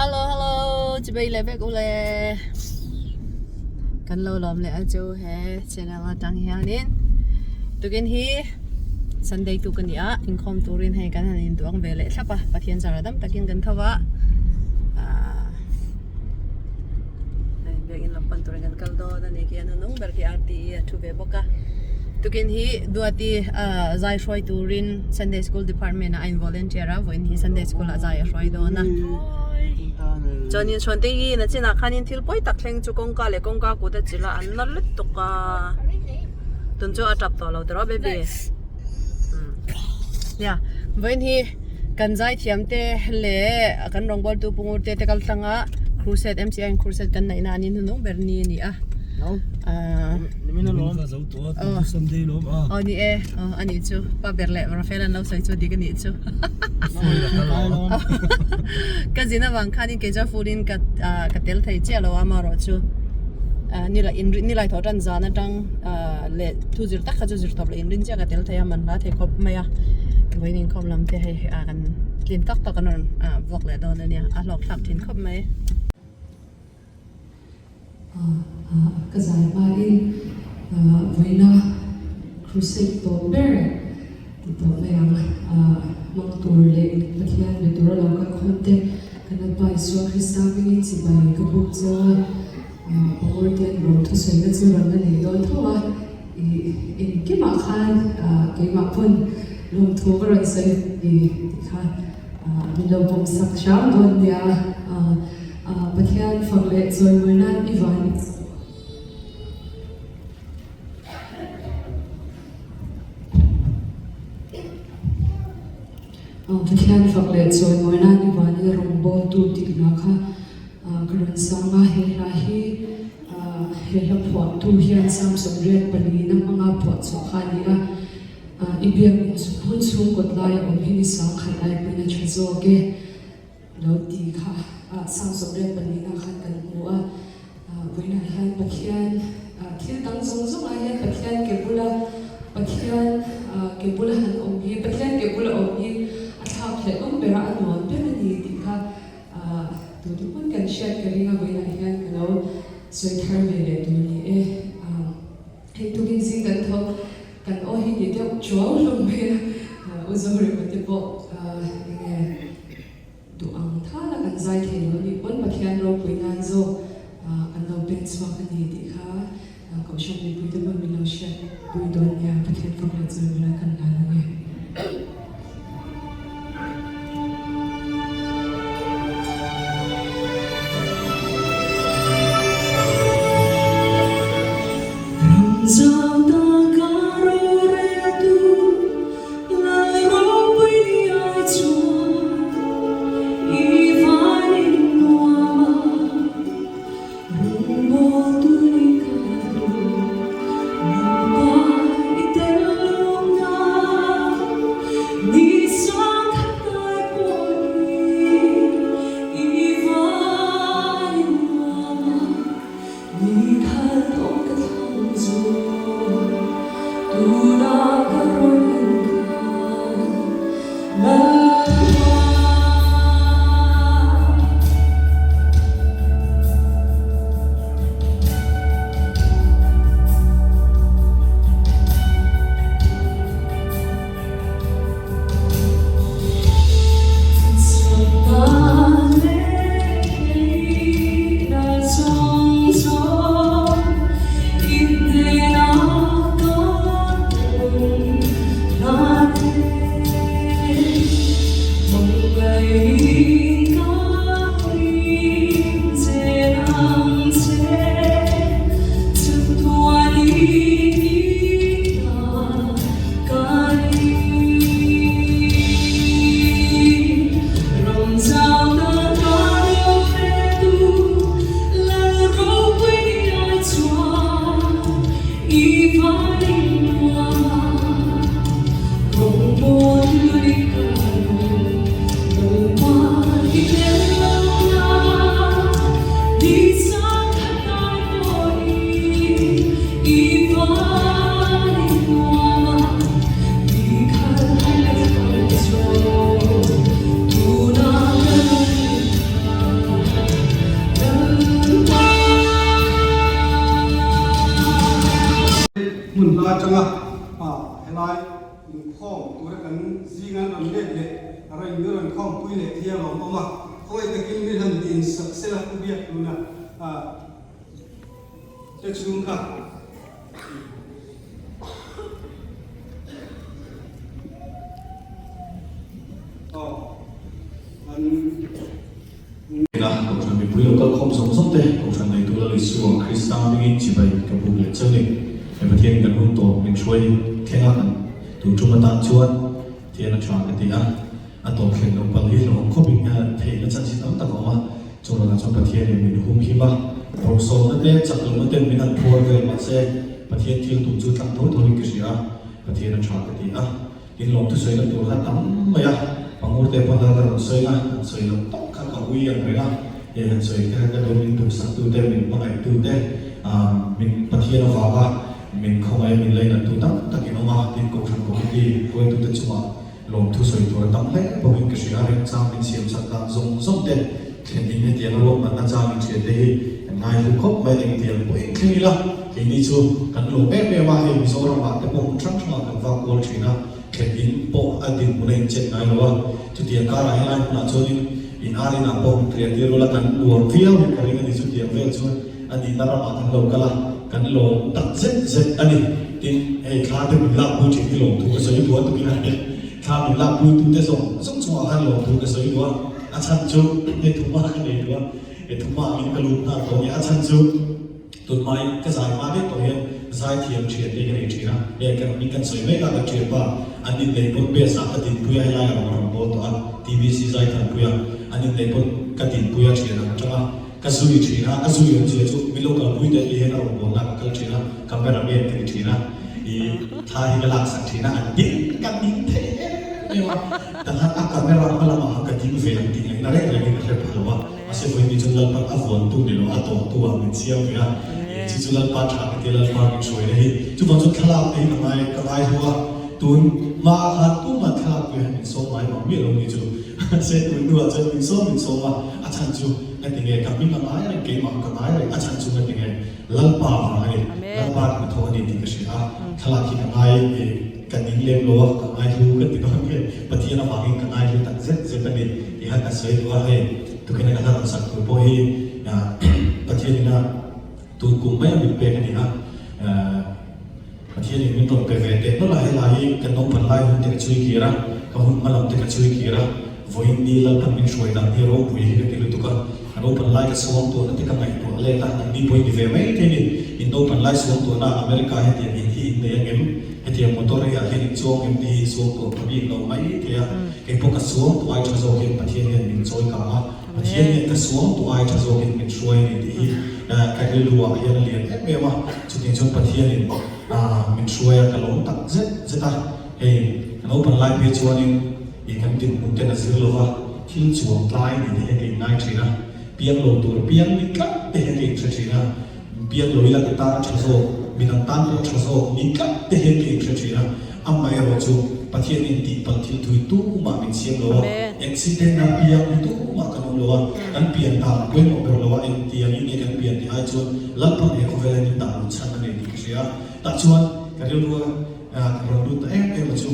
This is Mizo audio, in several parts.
Hello hello chibai leh vek ule kan lo lawm leh a chu he channel atang hianin tukin hi Sunday tuk a ni a inkhawm turin hei kan han induang ve leh thlap a Pathian zara dam takin kan tho a ahh hei biakin lam pan turin kan kal dawn a ni khi a hnunung ber khi RTE a thu ve bawk a tukin hi Duati ahh zai hruai turin Sunday school department ah a in volunteer a vawiin hi Sunday school ah zai a hruai dawn a chuanin Chhuante hi na chinah khanin thil pawi tak thleng chu kawngka leh kawngka kut a chilh a an la lutuk a tun chu a tap tawh lo tiraw baby nia vawiin hi kan zai thiam te leh kan rawngbawltu Pungur te te kal tlang a crusade MCI in crusade kan neih na an in hnung ber ni a ni a ahh aw ni e aw a nih chu pa ber leh Rafael an lo sawi chu dik a nih chu ka zin avang khanin kei chuan full in ka ah ka tel thei chiah lo a amaherawh chu ah ni lah in ni lai thawh tan zan atang ah leh thu zir tak kha chu zir tawp leh inrin chiah ka tel thei a man hla thei khawp mai a vawiin inkhawm lam te hei ah kan tlin tak tak an rawn ah vuak leh dawn a nia a hlawk thlak thin khawp mai. Ka zai hmain vawiina crusade tawp ber ti tawh mai ang hmang tur leh Pathian be tura lo kal khawm te kan Lalpa Isua Krista hmingin chibai ka buk cheu a, Pawngawr te an rawn thusawina chu rawn la nei dawn tho a, engkimah khan keimah pawn lawmthu ka rawn sawi tih kha Min lo pawm sak hram dawn nia. Pathian fak leh chawimawi nan i van. Pathian fak leh chawimawi nan i van i rawngbawltu tih hna kha ka rawn sang a. He hla hi he hla phuahtu hian Psalm 84 hmanga phuah chhuah kha a ni a. I biak in hun chhung kawt lai a awm hi ni sangkhat ai pawhin a tha zawk e lo ti kha Psalm 84 ah khan kan hmu a. Vawiinah hian Pathian thil dang zawng zawng ah hian Pathian ke bula Pathian ke bula han awm hi Pathian ke bula awm hi a thlak hleh awm ber a a nuam ber a ni tih kha tute pawn kan hriat ka ring a vawiinah hian ka lo sawi thar ve leh tur ni e. Hei tukin zing kan tho kan aw hi ni deuh chuau hlawm mai a, U Zohrima te pawh enge duh ang thala kan zai thei lo nih pawn Pathian ropui nan zawk kan lo pen chhuak a ni tih kha Kohhran mipui te pawh min lo hriat pui dawn nia Pathian fak leh chawimawi kan hlan ang e. atanga helai inkhawm tura kan zinga an rawn let leh a rawn in rawn khawmpui leh hi a lawmawm a, khawngaih takin mi han din sak sela pu biak tuna te chhung kha. Aw an. Ina Kohhran mipui lo kal khawm zawng zawng te, Kohhran neitu Lal Isua Krista hmingin chibai ka buk leh cheu ni. He Pathian kan hun tawp min hruai thleng a, kan tun tum atan chuan thian a tha ka ti a, a tawp thlen loh pal hi hlauhawm khawpin theihna chanchin tam tak a awm a, chung lakah chuan Pathianin min hum him a, rohsawmna te, chak lohna ten min han phuar vel mahse Pathian thil tum chu tlang tho tho in ka hria a, Pathian a tha ka ti a. In lawm thusawina tur kha tam mai a, Pangur te pawn ka rawn sawi a, han sawi loh tak kha ka ui ang reng a, hei han sawi kha ka duh min duhsak tu te, min hmangaih tu te, min Pathian avanga min khawngaih a min lainat tu tam tak in awm a, tin Kohhran Committee hruaitu te chungah lawm thusawi tur a tam hle bawkin ka hria a, remchang min siam chak dan zawng zawng te thlen in hetiang a ruahmanna chang in hriat te hi kan ngaihlu khawp mai, engtiang pawhin thleng ila. Keini chu kan lawm em em a, hei Mizoramah te pawh hmun hrang hrangah kan vak kual thin a, thlen in pawh a dinhmun a inchet ngai lo a, chutiang karah helai hmunah chuanin in ar inah pawh hmun riah tir ula kan nuam viau in ka ring a ni, chutiang vel chuan a nihna ramah kan lo kal a, kan lawm tak zet zet a ni. Tin, hei thla te min lakpui thin hi lawmthu ka sawi duh a, tukin ah hian thla min lakpui tute zawng zawng chungah khan lawmthu ka sawi duh a, a chhan chu hei thuma ka nei duh a, hei thuma angin ka lut nghal tawh a ni, a chhan chu. Tunhmain ka zai hma daih tawh hian zai thiam thian te ka nei thin a, hei kan hming kan sawi mek a, ka thianpa an inneih pawn best ah ka dinpui a, helai a rawn rawn bawl tawh a, TBC zai thanpui a, an inneih pawn ka dinpui a thian ang atang a, ka zui thin a, ka zui awm zia chu min lo kalpui daih hi hian a rawn bawlna ka kal thin a, camera man ka ni thin a, ih thla hi ka laksak thin a, an ding ka ding thei em em a, tanghan a camera hma lamah khan ka ding ve ang tih ngaihna reng rengin ka hre pha lo a. Mahse vawiin chu Lalpan a vuantu ni lo, a tawhtu ah min chiang ve a, chu chu Lalpa tha ka tia Lalpa min hruai na hi. Chuvang chuan thlalak te hi ka ngai ka ngai hlauh a, tun hma ah khan tuman thlalak pui han min sawm ngai mang miah lo ni chu. Mahse tun hnu ah chuan min sawm min sawm a, a chhan chu nga ti nge ka hming a ngai reng keimah ka ngai reng, a chhan chu nga ti nge Lalpa vang a ni, Lalpa hnathawh a ni tih ka hria a, thlalak hi ka ngai Ka ning lem lo a, ka ngaihlu ka ti dawn nge, Pathian avangin ka ngaihlu tak zet zet a ni tih kha ka sawi duh a, hei tukin a ka hla rawn sak tur pawh hi Pathian ina tun kum mai a min pek a ni a, Pathian in min rawn pe ve teh nawlh a, helai hi ka naupan lai hun te ka chhui kir a, ka hun hma lam te ka chhui kir a, vawiin ni Lalpan min hruai dan hi ropui hi ka ti lutuk a, ka naupan lai ka suang tuahna te ka ngaihtuah let a, nangni pawh in ni ve mai thei ni, in naupan lai suang tuahna America hetiang in hi in nei angem? Hetiang motor hi ah hian in chuang em tih hi suang tuah pha bik lo mai thei a, kei pawh ka suang tuah ai tha zawk hian Pathian hian min chawi kang a, Pathian hian ka suang tuah ai tha zawk in min hruai a ni tih hi ka rilru ah hian a lian em em a, chutiang chuan Pathian in min hruai a ka lawm tak zet zet a, hei ka naupang lai phei chuanin ih kan dinhmun ten a zir lo va, thil chuang tlai ni te hian ka inngai thin a, piang lo tur piang ni tlat te hian ka inhre thin a. Biak lo ila ka tan a tha zawk, midang tan pawh a tha zawk ni tlat te hian ka inhre thin a, amaherawh chu Pathian in tihpalh thil thui tumah min siam lo a, accident a piang hi tumah kan awm lo a, kan pian dan pawimawh ber lo a, engtiang in nge kan pian tih ai chuan Lalpan he khawvel hian min dah lut chhan a nei tih ka hria a, tah chuan ka rilru a ka rawn lut ta em em a chu.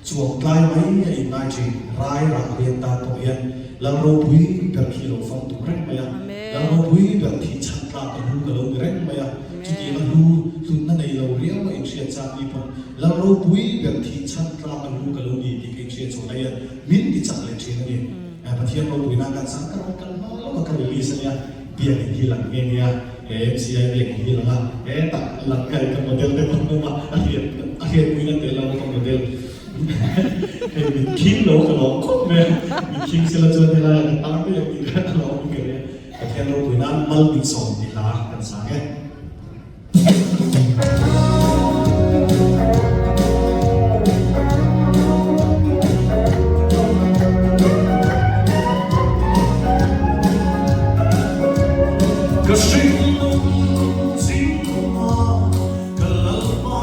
Chuang tlai mai a inngai thin, rai rah rian tan pawh hian Lal ropui ber khi lo fang tum reng mai a, Lal ropui ber thih chhan tlak a hlu ka lo ni reng mai a, chutiang a hlu hlutna nei lo riau a inhriat chak ni pawn Lal ropui ber thih chhan tlak a hlu ka lo ni tih ka inhriat chhuah lai hian min ti chak leh thin a ni. Pathian ropuina kan sang ka rawn kal hma lawk a ka release a nia, biak in hi lang nghe nghe a, he MCI biak in hi lang a, hetah lang kai ka model te pawn awm a, a hriat a hriatpuina tel lo ka model hei min khing lo ka lawm khawp mai a, min khing sela chuan helai ah ka tang daih ang tih kha ka lawm ka ria, Pathian ropuina mal min sawm tih hla kan sang e. Ka hringnun zingkhawma ka lalpa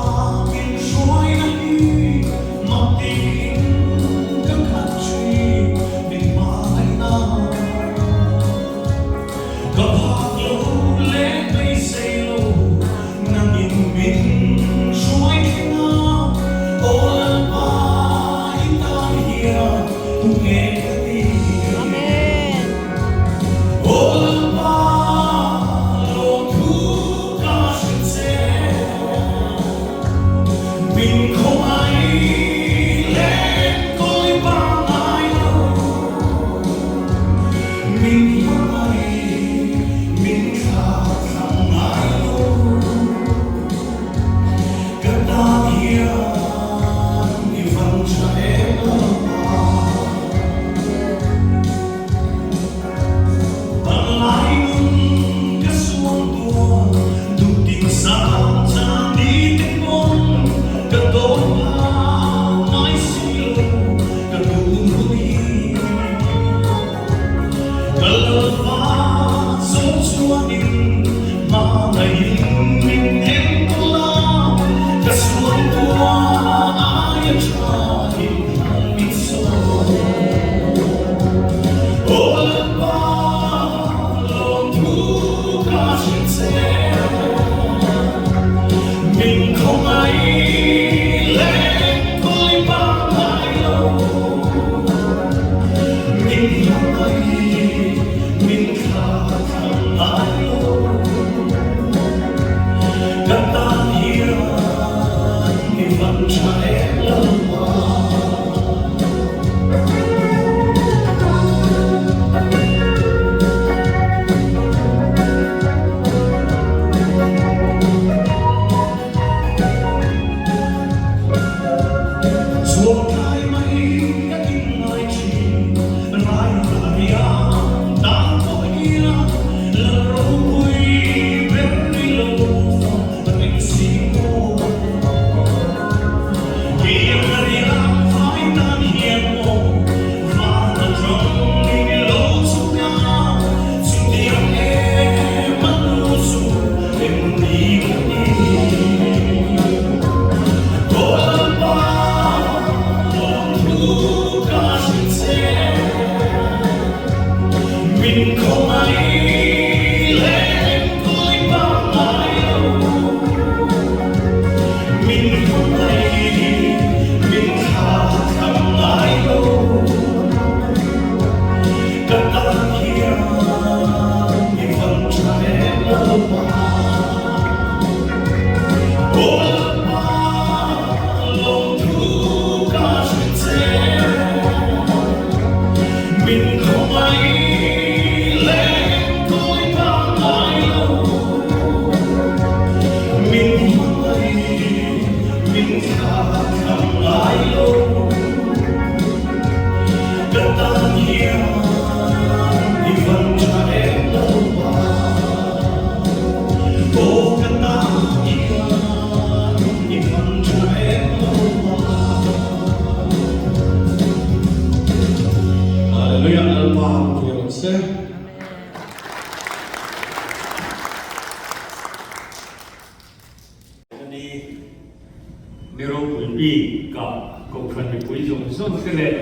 min hruaina hi mak tiin ka khat thin min hmangaihna. Ka phak lo leh beisei lo nangin min hruai thleng. Min khawngaih leng kawi pangngai lo Min khawngaih min thla tham ngai lo Ka tan hian i van tha em Lalpa Aw Lalpa lawmthu ka hrilh che. Min khawngaih leng kawi ta ngai lo Min hmangaih min thlah tham ngai lo Ka tan hian i van tha em lo pa Aw ka tan hian i van tha em lo pa. Hallelujah Lalpa ropui rawh se. Ani ni ropui bik ah Kohhran mipui zawng zawng te leh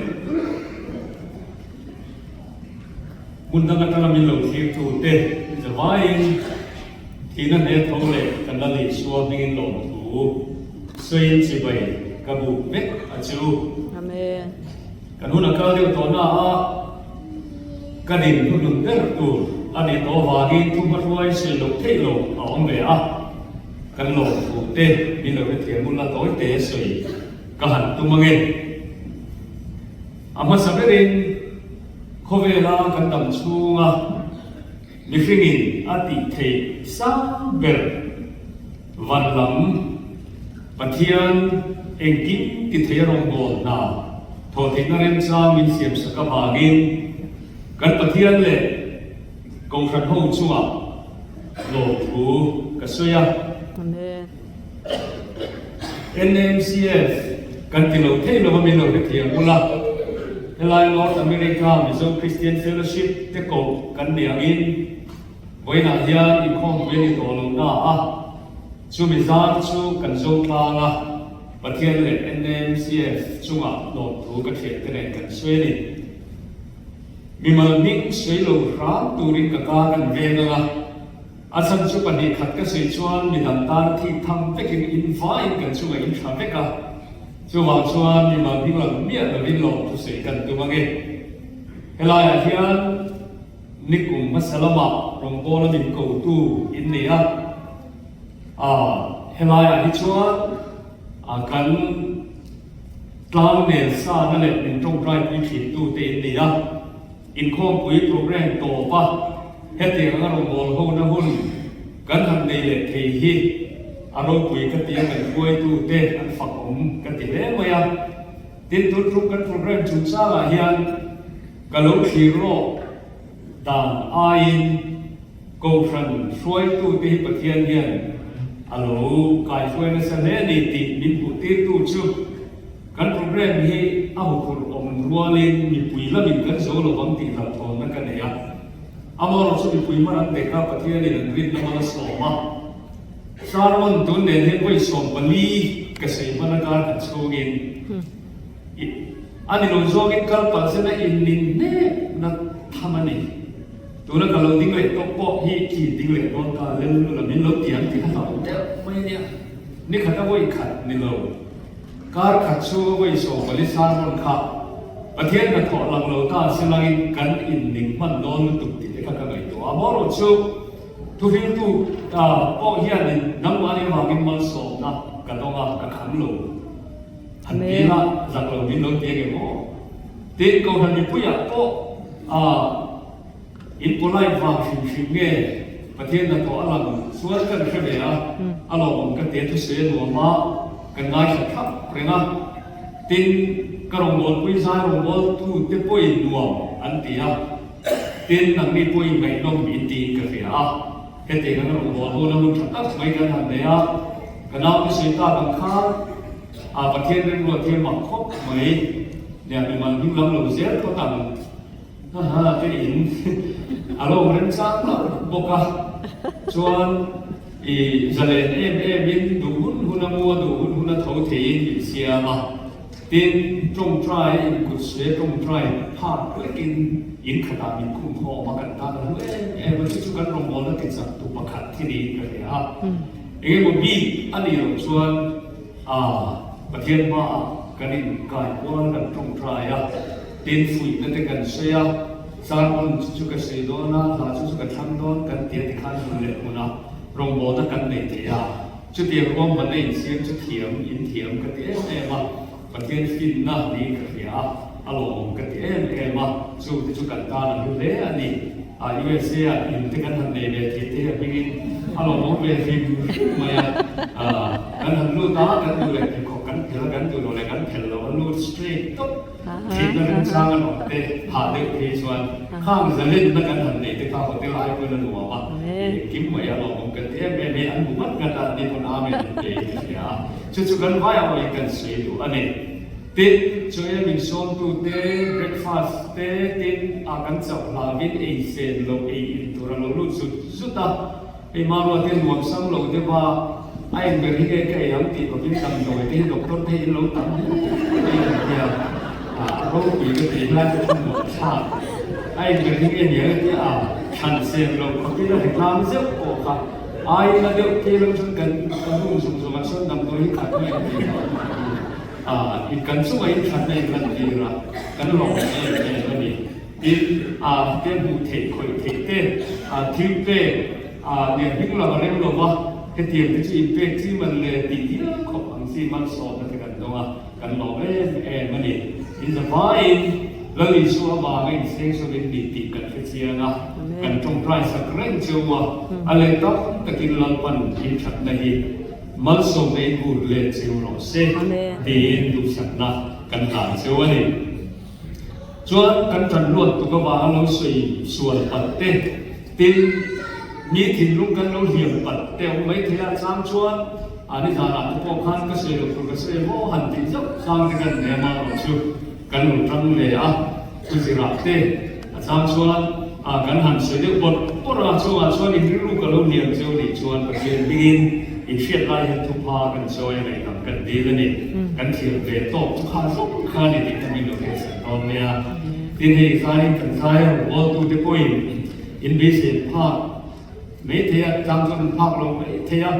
hmun dang atanga min lo thlir tu te zavaiin thihna hne tho leh kan la Isua hmingin lawmthu sawiin chibai ka buk vek a chu. Amen. Kan hun a kal deuh tawh na a, ka din hnuhnun ber tur a nih tawh avangin thu hmahruai sil loh theih loh a awm ve a, kan lawmthu te min lo hrethiam bul a tawi te sawi ka han tum ange. A hmasa berin khawvela kan dam chhunga mihringin a tih theih sang ber van lam Pathian engkim ti thei a rawngbâwl hna thawh theihna remchang min siamsak avangin kan Pathian leh Kohhran ho chungah lawmthu ka sawi a. NMCF kan ti lo thei lo a min lo hrethiam ula, helai North America Mizo Christian Fellowship te koh kan ni angin vawiinah hian inkhawmpui a ni tawh lo na a, chumi zar chu kan zo tlang a, Pathian leh NMCF chungah lawmthu ka thiante nen kan sawi a ni. Mimal hming sawi lo hram turin ka kar an veng ang a. A chhan chu 2 khat ka sawi chuan midang tan thih tham vekin in vaiin kan chungah in tha vek a, chuvang chuan mimal hming lang miah lovin lawm thusawi kan tum ange. Helaiah hian nikum hmasa lamah rawngbawla min kotu in nei a, helaiah hi chuan kan tlang nel sana leh min tawngtai pui thintu te in nei a. Inkhawmpui programme tawp a, hetiang anga rawnbawl hona hun kan han nei leh thei hi a ropui ka ti a, kan hruaitute an fak awm ka ti hle mai a. Tin, tun tum kan programme chungchangah hian ka lo thlir lawk dan aiin Kohhran hruaitute hi Pathian hian a lo kaihruai nasa hle a ni tih min hmuhtirtu chu Kan programme hi a huphurh awm rualin mipui lamin kan zo lo vang tih hlauhthawnna ka nei a. Amaherawhchu mipui hman an dek a, Pathianin an rinna hman a sawm a. Sermon tun nen hian vawi 14 ka sawi hman a kar khat chhungin i a ni lo zawngin kal palh zena innin hnekna tham a ni. Tuna ka lo ding leh tawk pawh hi khi ding leh dawn ta lel lul a min lo ti ang tih kha hlauh deuh mai a nia. Ni khat a vawi khat ni lo. Kar khat chhunga vawi 14 sermon kha Pathian hnathawh lang lo ta silangin kan inning hman dawn lutuk tih te kha ka ngaihtuah a. Amaherawh chu thuhriltu pawh hianin nangmahni avangin malsawmna ka dawng a, ka kham lo. Han ti ila zak lo min lo ti ange maw? Tin, Kohhran mipuiah pawh In polite vang hrim hrim nge Pathian hnathawh a lang chuan kan hre ve a, a lawmawm ka ti a thusawi a nuam a, kan ngaithla thlap reng a. Tin, ka rawngbawlpui zai rawngbawltu te pawhin nuam an ti a, tin, nangni pawhin ngaihnawm in tiin ka hria a. Hetiang anga rawngbawlho na hun tha tak mai kan han nei a, ka naute sawi tak ang khan a Pathian rilru a thiam mak khawp mai, nia mimal hming lam lo zel phawt ang. Haha te in a lo remchang hlauh bawk a, chuan i zalen em em in duh hun hun a mu a duh hun hun a tho theiin min siam a. Tin, tawngtai inkutsuia tawngtai phak lekin in khatah min khung khawm a, kan tan a hlu em em a, chu chu kan rawngbawlna tichak tu pakhat thi niin ka hria a. Engemaw bik a nih loh chuan aa Pathian hmaah kan inkai kual kan tawngtai a, tin fuihna te kan sawi a, sermon chu chu ka sawi dawn a, hla chu chu ka thlang dawn kan ti a tikhan hmun leh hmuna rawngbawlna kan nei thei a. Chutiang ruahmanna insiam chu thiam in thiam ka ti em em a, Pathian finna niin ka hria a, a lawmawm ka ti em em a, chu te chu kan tan a hlu hle a ni. A USA ah in te kan han nei ve thei te hi a hmingin a lawmawm ve hrim hrim mai a, kan han lut a, kan duh leh pheikhawk kan phel a, kan duh loh leh kan phel loh a lut straight tawp. Thihna remchang a nawm te phah deuh phei chuan khang zalenna kan han nei te kha hotel ai pawn a nuam a, engkim mai a lawmawm kan ti em em hi an bu ngat ngat a, ni pawn amen an pe in ka hria a, chu chu kan vai awin kan sawi duh a ni. Tin, chaw em insawmtu te, breakfast te, tin a kan chauh hlauin ei sen loh ei in tur a lo lut zut zut a, Hei Marua te nuam sam lo deuh a, a eng ber hi nge ka ei ang tih khawpin damdawi te hi doctor te hi in lo tam hle mai ang tia a ropui ka tih lai chu thun nuam thlak. A eng ber hi nge niang e tia a thlan sem lo khawpin a ri tlang zeuh pawh kha ai la deuh te lo chuan kan ka room zung zungah sawn damdawi hi khat mai ang tih kha a in kan chungah in thlanna in lan tir a, kan lawm em em a ni. Tin, a te hmuh theih khawih theih te, a thil pek, a lian hming lam a rem lo va, hetiang te chu inpek chi man le tih hial khawp ang chi malsawmna te kan dawng a, kan lawm em em a ni. In zavaiin Lal Isua avanga insengsaw in ni tih kan hre chiang a, kan tawngtai sak reng cheu a, a leh tam takin Lalpan inthatna hi malsawmna in hur let cheu rawh se tiin duhsakna kan hlan cheu a ni. Chuan kan ṭan luat tuk avanga lo sawi sual pat te, tin, mi thinlung kan lo hliam pat te a awm mai thei a, chang chuan a nizanah te pawh khan ka sawi lo tur ka sawi emaw han tih zauh chang te kan nei a, amaherawh chu kan lo ṭang ve a, thuzirah te a chang chuan a kan han sawi deuh bawrh bawrh a, chungah chuan in rilru ka lo hliam cheu nih chuan Pathian hmingin in hriat lai hian thupha kan chawi a ngaihdam kan dil a ni. Kan thiam ve tawk chu kha zawk kha ni tih kha min lo hriatsak dawn mai a. Tin hei zaiin kan zai a rawn bawltu te pawhin in beisei an phak mai thei a, tlang chuan an phak lo mai thei a,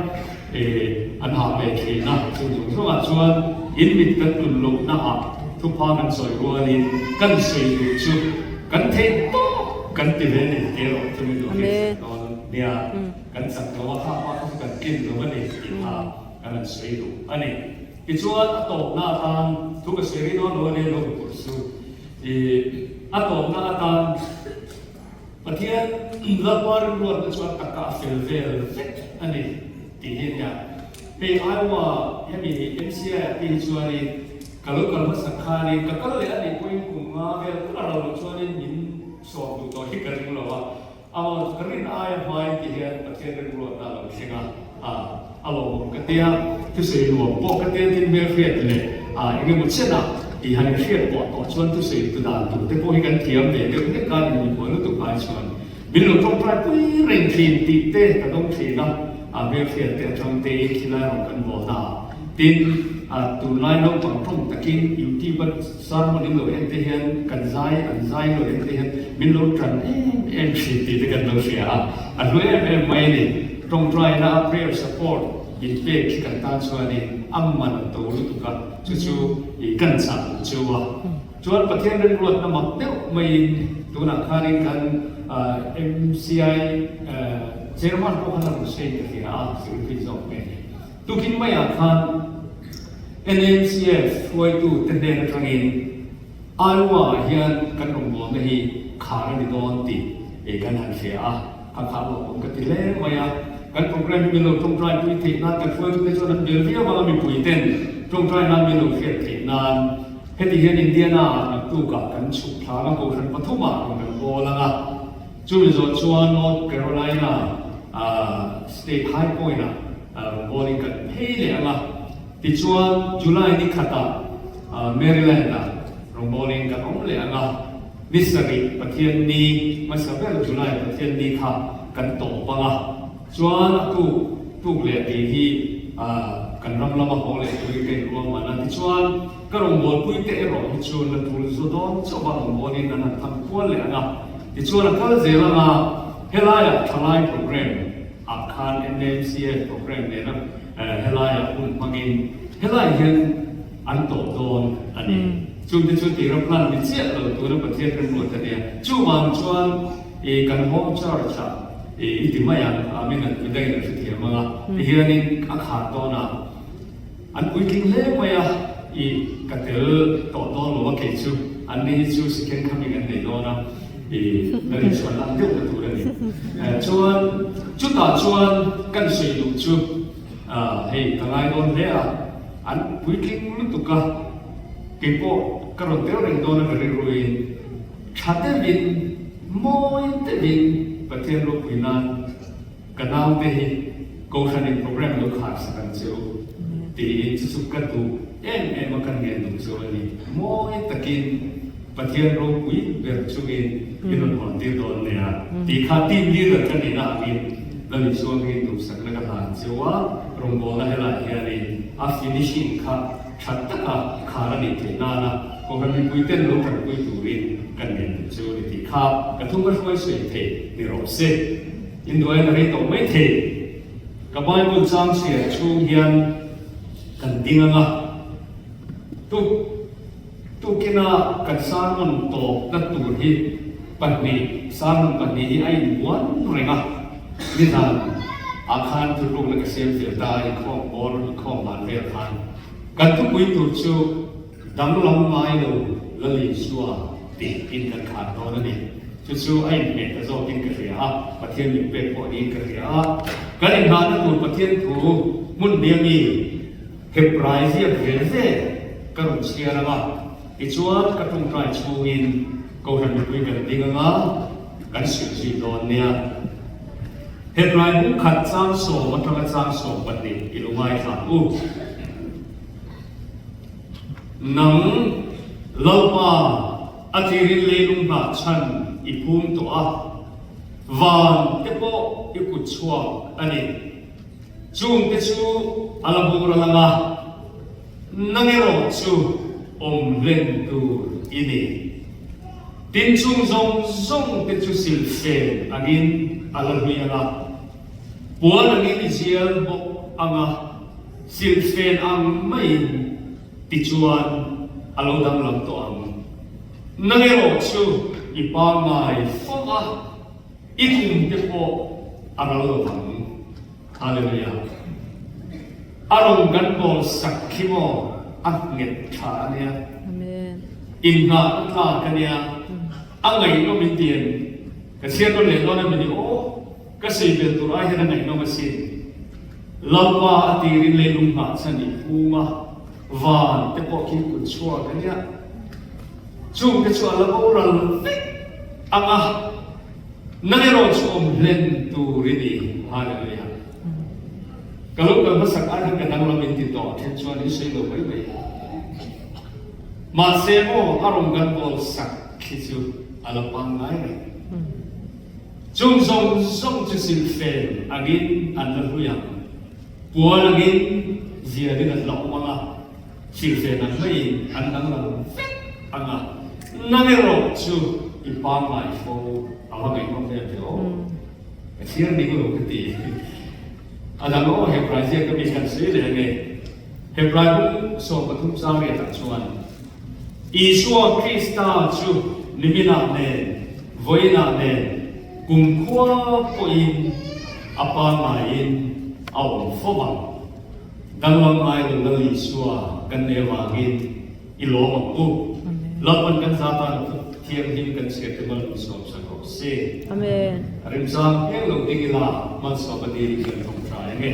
an hah ve thin a. Chung zawng zawngah chuan in mit kan tlun lohna ah thupha kan sawi rualin kan sawi duh chu kan theih tawk kan ti ve ni tih erawh chu min lo hriatsak dawn nia. Kan chak lo a, kha pa kha chu kan tlin lo a ni tih kha kan han sawi duh a ni. Tichuan a tawpna atan thu ka sawi rih dawn lo a ni lo tur chu ih a tawpna atan Pathian Lalpa rimruatna chu a taka a fel vel vek a ni tih hi a nia. Hei Iowa hemi MCI ah te hi chuanin ka lo kal hmasak khanin ka kal leh a nih pawhin kum nga vel tal a ro loh chuanin min sawm duh tawh hi ka ring lo a. Aw, ka rin aia hmain ti hian Pathian rimruatna a lo thleng a, a lawmawm ka tia, thusawi nuam pawh ka tia tin hmelhriat leh eng emaw chenah tih han inhriat pawh tawh chuan thusawi tu dan tur te pawh hi kan thiam ve deuh hlek a, inmihmual lutuk ai chuan min lo tawngtai pui reng thin tih te ka dawng thin a, hmelhriat te atang tein khilai rawn kan bawl na ah tin tunlai naupang tawng takin YouTube a Sermon in lo en te hian kan zai an zai lo en te hian min lo tan em em thin tih te kan lo hria a, a hlu em em mai a ni. Tawngtaina a prayer support in pek khi kan tan chuanin a man to lutuk a, chu chu i kan chah duh cheu a. Chuan Pathian remruatna mak deuh maiin tunah khanin kan MCI Chairman pawh khan a rawn sawi ka hria a, secretary zawk nge ni. Tukin maiah khan NMCF hruaitu te hnen atangin Iowa ah hian kan rawngbawlna hi khar a ni dawn tih kan han hria a, kha kha lawmawm ka ti hle mai a. Kan program hi min lo tawngtai pui theih nan kan hruaitute chuan an bel viau ang a mipui ten tawngtai nan min lo hriat theih nan heti hian Indiana ah naktukah kan chhuk thlang a kohhran pathumah rawn kan bawl ang a. Chumi zawh chuan North Carolina State High Point ah rawngbawlin kan phei leh ang a, tichuan July ni khatah Maryland ah rawngbawlin kan awm leh ang a, ni sarih Pathian ni hmasa ber July Pathian ni kha kan tawp ang a, chuan a tuk tuk leh tih hi kan. Kan ram lama haw leh turin ka inruahman a. Tichuan, ka rawngbawlpuite erawh hi chu la tul zu dawn chauh a rawngbawlin an han tham kual leh ang a. Tichuan, a kal zel ang a, helaiah thalai programme ah khan NAMCF programme nena helaiah hun hmangin helai hian an tawp dawn a ni. Chungte chu tira plan ni chiah lo tura Pathian remruat a nia. Chuvang chuan i kan home church ah i i ti mai ang, Amen an midangin an hrethiam ang a, tihianin a khar dawn a, an puitling hle mai a, i ka tel tawh dawn lo a kei chu, an ni hi chu second coming an nei dawn a, i lal inchhuan ang deuh na tur a ni. Chuan chutah chuan kan sawi duh chu hei ka ngai dawn hle a, an puitling lutuk a, Kei pawh ka rawn tel reng dawn a ka rilruin tha deuhin, mawi deuhin Pathian ropui nan ka naute hi Kohhranin program lo khar sak ang che u tiin chu chu ka duh em em a, ka ngen duh chu a ni. Mawi takin Pathian ropui ber chungin i rawn hawn tir dawn nia tih kha team leader ka nihna angin Lal Isua hmingin duhsakna ka hlan che u a, rawngbawlna helai hianin a finishing kha Tha taka khar a nih theih nana Kohhran mipuiten lo tanpui turin kan ngen duh chu a ni tih kha ka thum a hruai sawi thei ni rawh se. Induain a rei tawh mai thei. Ka Bible chang chhiar chhung hian kan ding anga tuk tukina kan sermon tawpna tur hi pahnih sermon pahnih hi a inbuan reng a, nizan ah khan thutlukna ka siam fel ta a, inkhawm bawr inkhawm dan vel khan. Kan thupui tur chu danglam ngai lo Lal Isua tih in kan khar dawn a ni. Chu chu a inhmeh ta zawkin ka hria a, Pathian min pek pawh niin ka hria a. Kan inhnahna tur Pathian thu hmun hniam i Hebrai ziak ve ve ka rawn chhiar ang a, tichuan ka tawngtai chhungin Kohhran mipui kan ding ang a, kan hrilh zui dawn nia. Hebrai bung khat chang sawm atanga chang 12 i lo ngaithla ang u. Nang Lalpa a tirin leilung hnah chhan i phum tawh a, van te pawh i kut chhuak a ni. Chung te chu a la boral ang a, nang erawh chu awm hlen tur i ni. Tin chung zawng zawng te chu silfen angin a la hlui ang a, puan angin i zial bawk ang a, silfen ang maiin tichuan a lo danglam tawh ang. Nang erawh chu i pangngai fo a, i kum te pawh a ral lo ang. Hallelujah. A rawn kan bawl sak khi maw a nghet tha a nia. Amen. Innghahna tlak a nia. A ngaihnawm in ti em? Ka chhiar nawn leh dawn em ni aw? Ka sawi bel tur ai hian a ngaihnawm asin. Lalpa a tirin leilung nghah chhan i phum a, van te pawh khi kut chhuak a nia. Chung te chu a la boral vek ang a. Nang erawh chu awm hlen tur i ni. Hallelujah. Ka lo kal hmasak ai khan ka danglam in ti tawh a then chuan in sawi lo mai mai. Mahse maw a rawn kan bawl sak khi chu a la pangngai reng. Chung zawng zawng chu silfen angin an la hlui ang. Puan angin zialin an la awm ang a. Silfen ang maiin an danglam vek ang a, nang erawh chu i pangngai fo a va ngaihnawm vel ve aw. Ka chhiar ning lo ka ti. A dang aw Hebrai ziak ka mi kan sawi leh ang e. Hebrai bung 13 chang riatah chuan Isua Krista chu niminah nen, vawiinah nen, kumkhua pawhin a pangngaiin a awm fo ang. Danglam ngai lo Lal Isua kan nei avangin i lawm ang u. Lalpan kan za tan a thu thianghlim kan chhiar te mal min sawm sak rawh se. Amen. A remchang hmel lo ding ila malsawm a dil kan tawngtai ange.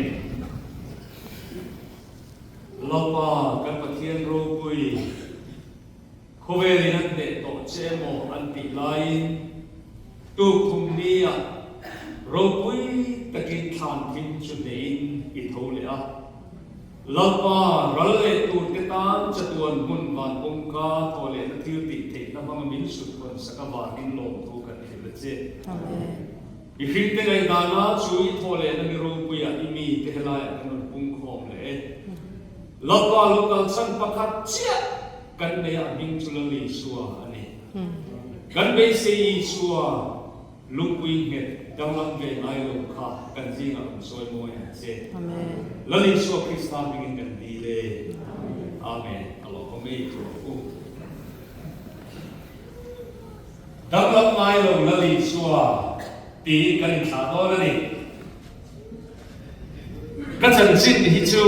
Lalpa kan Pathian ropui. Khawvelin an hneh tawh che emaw an tih laiin tuk thum nia ropui takin thlan thim chu hnehin i tho leh a. Lalpa ral leh turte tan chatuan hmun van kawngka thaw lehna thil tih theihna hmanga min sut hawn sak avangin lawmthu kan hrilh a che. Mihringte ngaihdana chu i thaw lehna mi ropuiah i mite helaiah kan rawn pungkhawm leh e. Lalpa lo kal chhan pakhat chiah kan nei a, hming chu Lal Isua a ni. Kan beisei Isua lungpui nghet danglam ve ngai lo kha kan zingah rawn sawi mawi ang che. Lal Isua Krista hmingin kan dil e. Amen. A lawmawm ei chu ang u. Danglam ngai lo Lal Isua tiin kan inthlah dawn a ni. Ka chanchin hi chu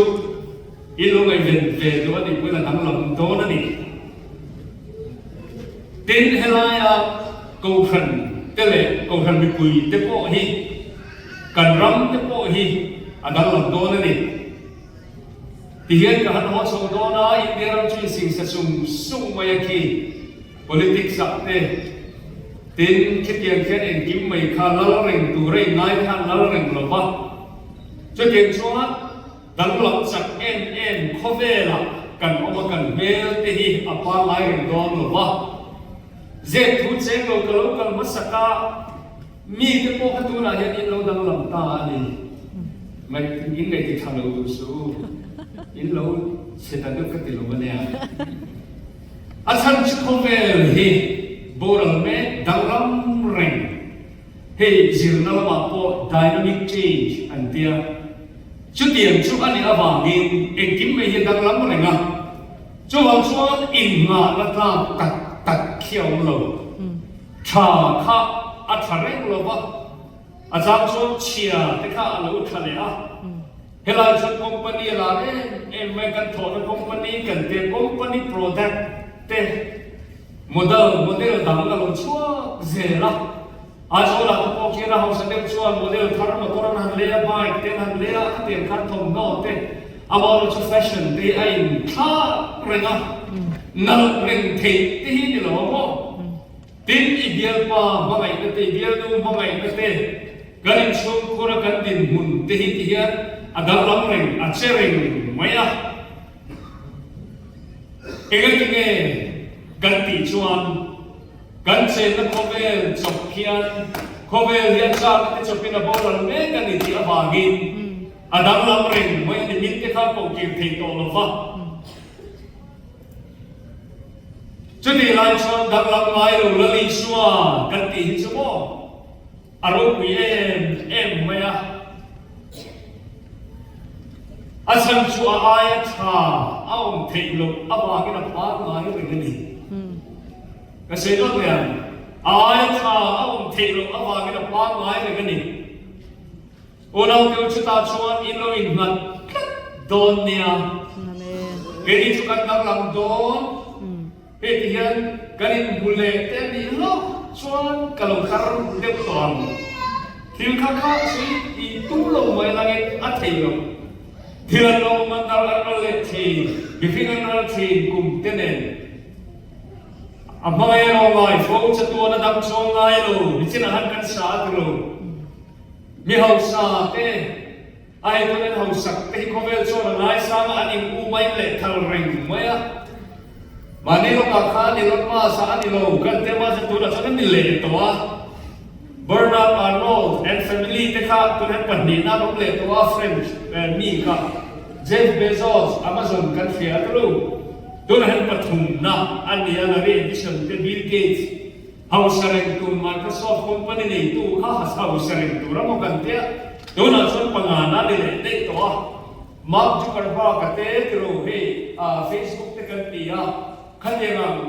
i lo ngaihven ve duh a nih pawhin a danglam dawn a ni. Tin, helaia Kohhran te leh Kohhran mipui te pawh hi kan ram te pawh hi a danglam dawn a ni. Tihian ka han haw chho dawn a, India ram chu insingsa sung sung mai a khi. Politics ah te tin khitiang khian engkim mai kha lal reng tur a inngai khan lal reng lo va, chutiang chuan danglam chak em em khawvelah kan awm a kan hmel te hi a pangngai reng dawn lo va. Zep thu cheng lo ka lo kal hmasak a, mi te pawh kha tunah hian in lo danglam ta a ni. Ngaih in ngaih ti tha lo duh suh u, in lo chhe ta deuh ka ti lo a nia. A chhan chu khawvel hi boral mek danglam reng, hei zirna lamah pawh dynamic change an tia. Chutiang chu a nih avangin engkim mai hi a danglam reng a, chuvang chuan innghahna tlak tak tak khi a awm lo. Tha kha a tha reng lo va, a chang chuan chhia te kha a lo tha leh a. Helai chuan company a lar em em mai, kan thawhna company kan tia company product te model model dang a lo chhuak zel a, Aizawlah te pawh khian a hausa deuh chuan model thar motor an han lei a, bike te an han lei a, khatiang khan thawmhnaw te amaherawhchu chu fashion te hi a inthlak reng a, nalh reng theih te hi ni lo a maw? Tin, i bialpa hmangaihna te, i bialnu hmangaihna te, kan inchhungkhur a kan dinhmun te hi ti hian a danglam reng, a che reng mai a. Engati nge kan tih chuan kan chenna khawvel chawp khian khawvel hi a chakna te chawpin a boral mek a ni tih avangin a danglam reng mai a ni, minte kha kohkir thei tawh lo va. Chutih lai chuan danglam ngai lo Lal Isua kan tih hi chu maw a ropui em em mai a. A chhan chu a aia tha a awm theih loh avangin a pangngai reng a ni. Ka sawi dawt mai ang, a aia tha a awm theih loh avangin a pangngai reng a ni. Unaute chutah chuan in lo innghat tlat dawn nia. Keini chu kan danglam dawn. Hei ti hian kan inhmu leh te a nih hlauh chuan ka lo tar deuh tawh ang. Thil kha kha sawi tih tum lo mai langin a thei lo. Thil an lo awm an ral an ral leh thin, mihring an ral thin kum te nen. A hmangaih erawh ngai fo chatuan a dang chuang ngai lo, nichinah han kan sa a ti lo. Mi hausa te, a eitur en hausak te hi khawvel chuan a ngaisang a, an in u mai leh thal reng mai a. Mahni lawkah khan Elon Musk a a ni lo, kan tia mahse tunah chuan a ni leh tawh a. Bernard Arnault and family te kha tunah hian pahnihna an awm leh tawh a, French mi kha Jeff Bezos, Amazon kan hria a tlu. Tunah hian pathumna a ni a, Larry Edison te, Bill Gates, Hausa reng tur Microsoft company neitu kha hausa reng tur a maw kan tia, tunah chuan pangana ni leh daih tawh a, Mark Zuckerberg a te tiro hei Facebook te kan ti a, khatiang ang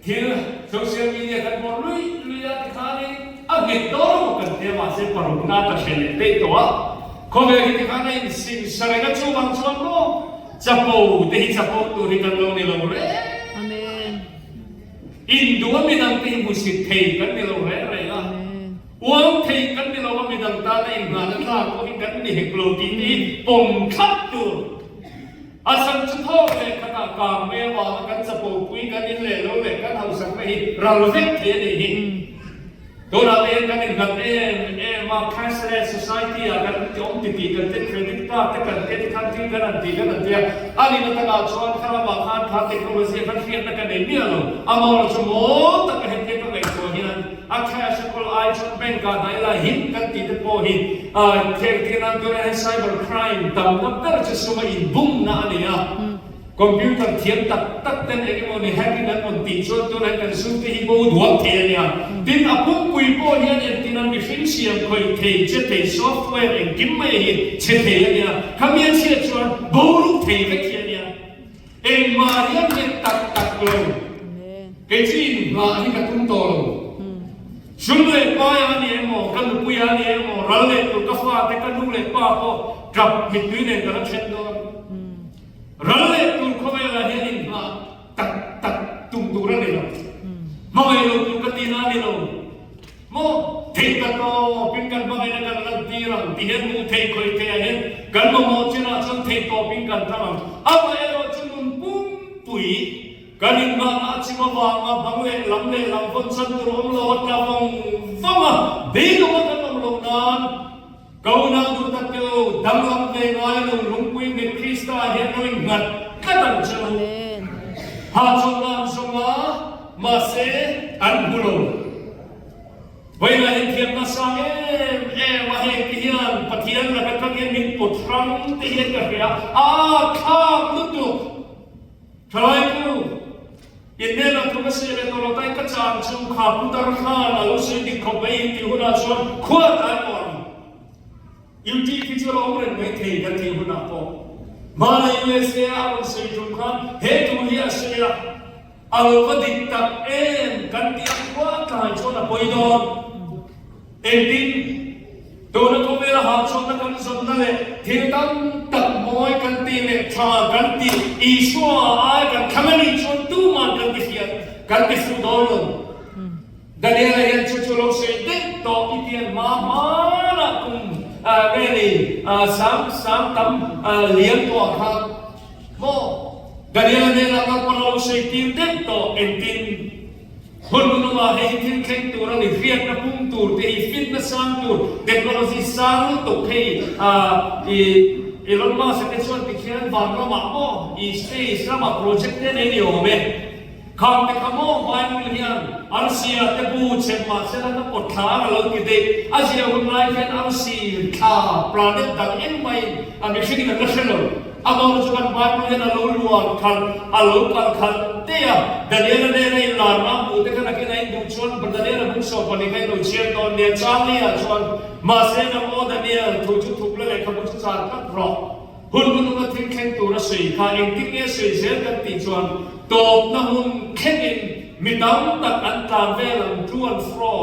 thil social media kan bawr luih luih a tikhanin a nghet dawn a maw kan tia mahse parukna ta hre leh daih tawh a, khawvel hi tikhan a insimsa reng a chuvang chuan maw chapo te hi chapo tur hi kan lo ni lo reng. Induh a midang te hi hmusit thei kan ni lo reng reng a, uang thei kan ni lo a midang tana inngahna tlak pawh hi kan ni hek lo tih te hi pawm thlap tur. A chhan chu thawk leh khatah kang mai avanga kan chapo pui kan in leh lo leh kan hausakna hi ral vek thei a nih hi. Tunah te hian kan innghat em em a, cashless society ah kan ti awm titih kan te credit card te kan te tikhan thil kan han ti kan han ti a, a nihna takah chuan kha lamah khan kha technology ah khan hriatna ka nei miah lo, amaherawhchu maw taka hetia ka ngaihtuah hian. A cash a kawl ai chuan bank ah dah ila him kan tih te pawh hi thengtir nan tunah hian cyber crime tamna ber chu suma inbumna a ni a. Computer thiam tak tak ten eng emaw ni hacking an rawn tih chuan tunah hian kan sum te hi bo duak thei a nia. Tin, a pumpui pawh hian entin a mihring siam khawih thei che thei software engkim mai hi che thei a nia. Khami a chhiat chuan bo ruk thei vek hi a nia. Engmah hian nghet tak tak lo. Kei chu inhngah hi ka tum tawh lo. Sum leh paia a ni emaw, ka nupuia a ni emaw, ral leh tur ka fate, ka nu leh pa pawh tap mittui nen ka la then dawn. Ral leh tur khawvelah hian inhngah tak tak tum tur a ni lo. Hmangaih lo tur ka tihna a ni lo. Maw theih ta tawpin kan hmangaihna kan lantir ang ti hian hmuh theih khawih theih ah hian kan mamawh chinah chuan theih tawpin kan tlang ang. Amaherawh chu nun pumpui kan inngahna a chim avanga bang leh lam leh lam vawn chan tur awm lo a tla vawng vawng a, beidawng a kan awm loh nan ka unau duh tak te u, danglam ve ngai lo lungpui nghet Krista ah hian lo innghat tlat ang che u. Hahchawlhna an zawng a, mahse an hmu lo. Vawiinah inthiamna sang em em a heng te hian Pathian laka tangin min pawt hrang te hian ka hria a, thlak lutuk. Thalai chu innenah thu ka sawi leh tawh lo tai ka chang chu kha putar khan a lo sawi dik khawp mai intih hunah chuan khua tlai pawh ang. UT khi chu a lo awm reng mai thei kan tih hunah pawh hmana USA a rawn sawi tum khan he thu hi a sawi a. A lo va dik tak em kan tih a khua tlai chuan a pawi dawn. Engtin? Tuna khawvela hahchhuahna kan zawnna leh thil tam tak mawi kan tih leh tha kan tih Isua ai kan thlang a nih chuan tuman kan ti fiah kan ti fuh dawn lo. Daniela hian chu chu lo sawi daih tawh i tian hma hmanah kum nge ni sang sang tam lian tawh ah khan Maw? Daniela hnenah Lalpan a lo sawi tir deuh tawh engtin? Hun hmunawmah hei hi thil thleng tur a ni, hriatna pum tur te hi, fitna sang tur, technology sang lutuk hei i Elon Musk-a te chuan tikhian van ramah maw i space ramah project te nei ni awm e. Khang te kha maw Bible hian arsia te bu chhem mahsela na pawt thla ang a lo ti daih. A zia hun lai hian arsi thla planet dang engmahin a mihringin an la hre lo. A mawng chu kan Bible hian a lo luan khalh, a lo kal khalh daih a. Daniela nena inlarna a hmuh te kha nakin a induh chuan Daniela bung sawh pahnih kha ilo chhiar dawn nia. Changli-ah chuan, Mahse nang aw Daniel, thu chu thup la lehkhabu chu char tlat rawh. Hun hmununga thil thleng tur a sawi kha engtin nge sawi zel kan tih chuan tawpna hun thlengin mi tam tak an tlan vel ang to and fro.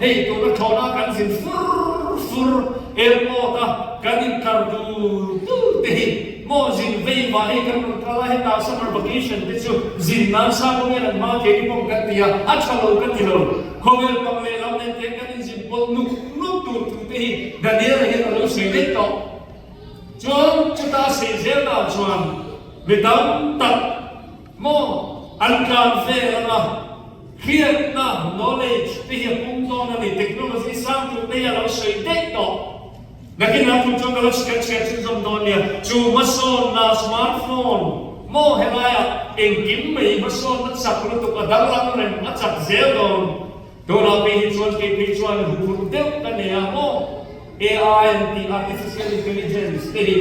Hei tuna thlawhna kan zin fur fur airport a kan inkar dur dur te hi maw zin vei vah hei kan rawn kal a hetah summer vacation te chu zin nan sa khawvel an hma thei ni pawm kan ti a, a tha lo ka ti lo. Khawvel pang leh lam nen te kan inzin pawlh nuk nuk tur thu te hi Daniel-a hian a lo sawi daih tawh. Chuan chuta sei zel dan chuan mi tam tak maw an tlan vel anga hriatna, knowledge, te hi a pung dawn a ni, technology sang tur te hi a lo sawi daih tawh. Nakin ah thu chuan ka lo kan chhiar chhunzawm dawn nia, chu hmasawnna smartphone maw helaiah engkim mai hmasawnna chak lutuk a danglam reng a chak zel dawn. Tunah phei hi chuan kei phei chuan huphurh deuh ka nei a maw? AI an tih Artificial Intelligence te hi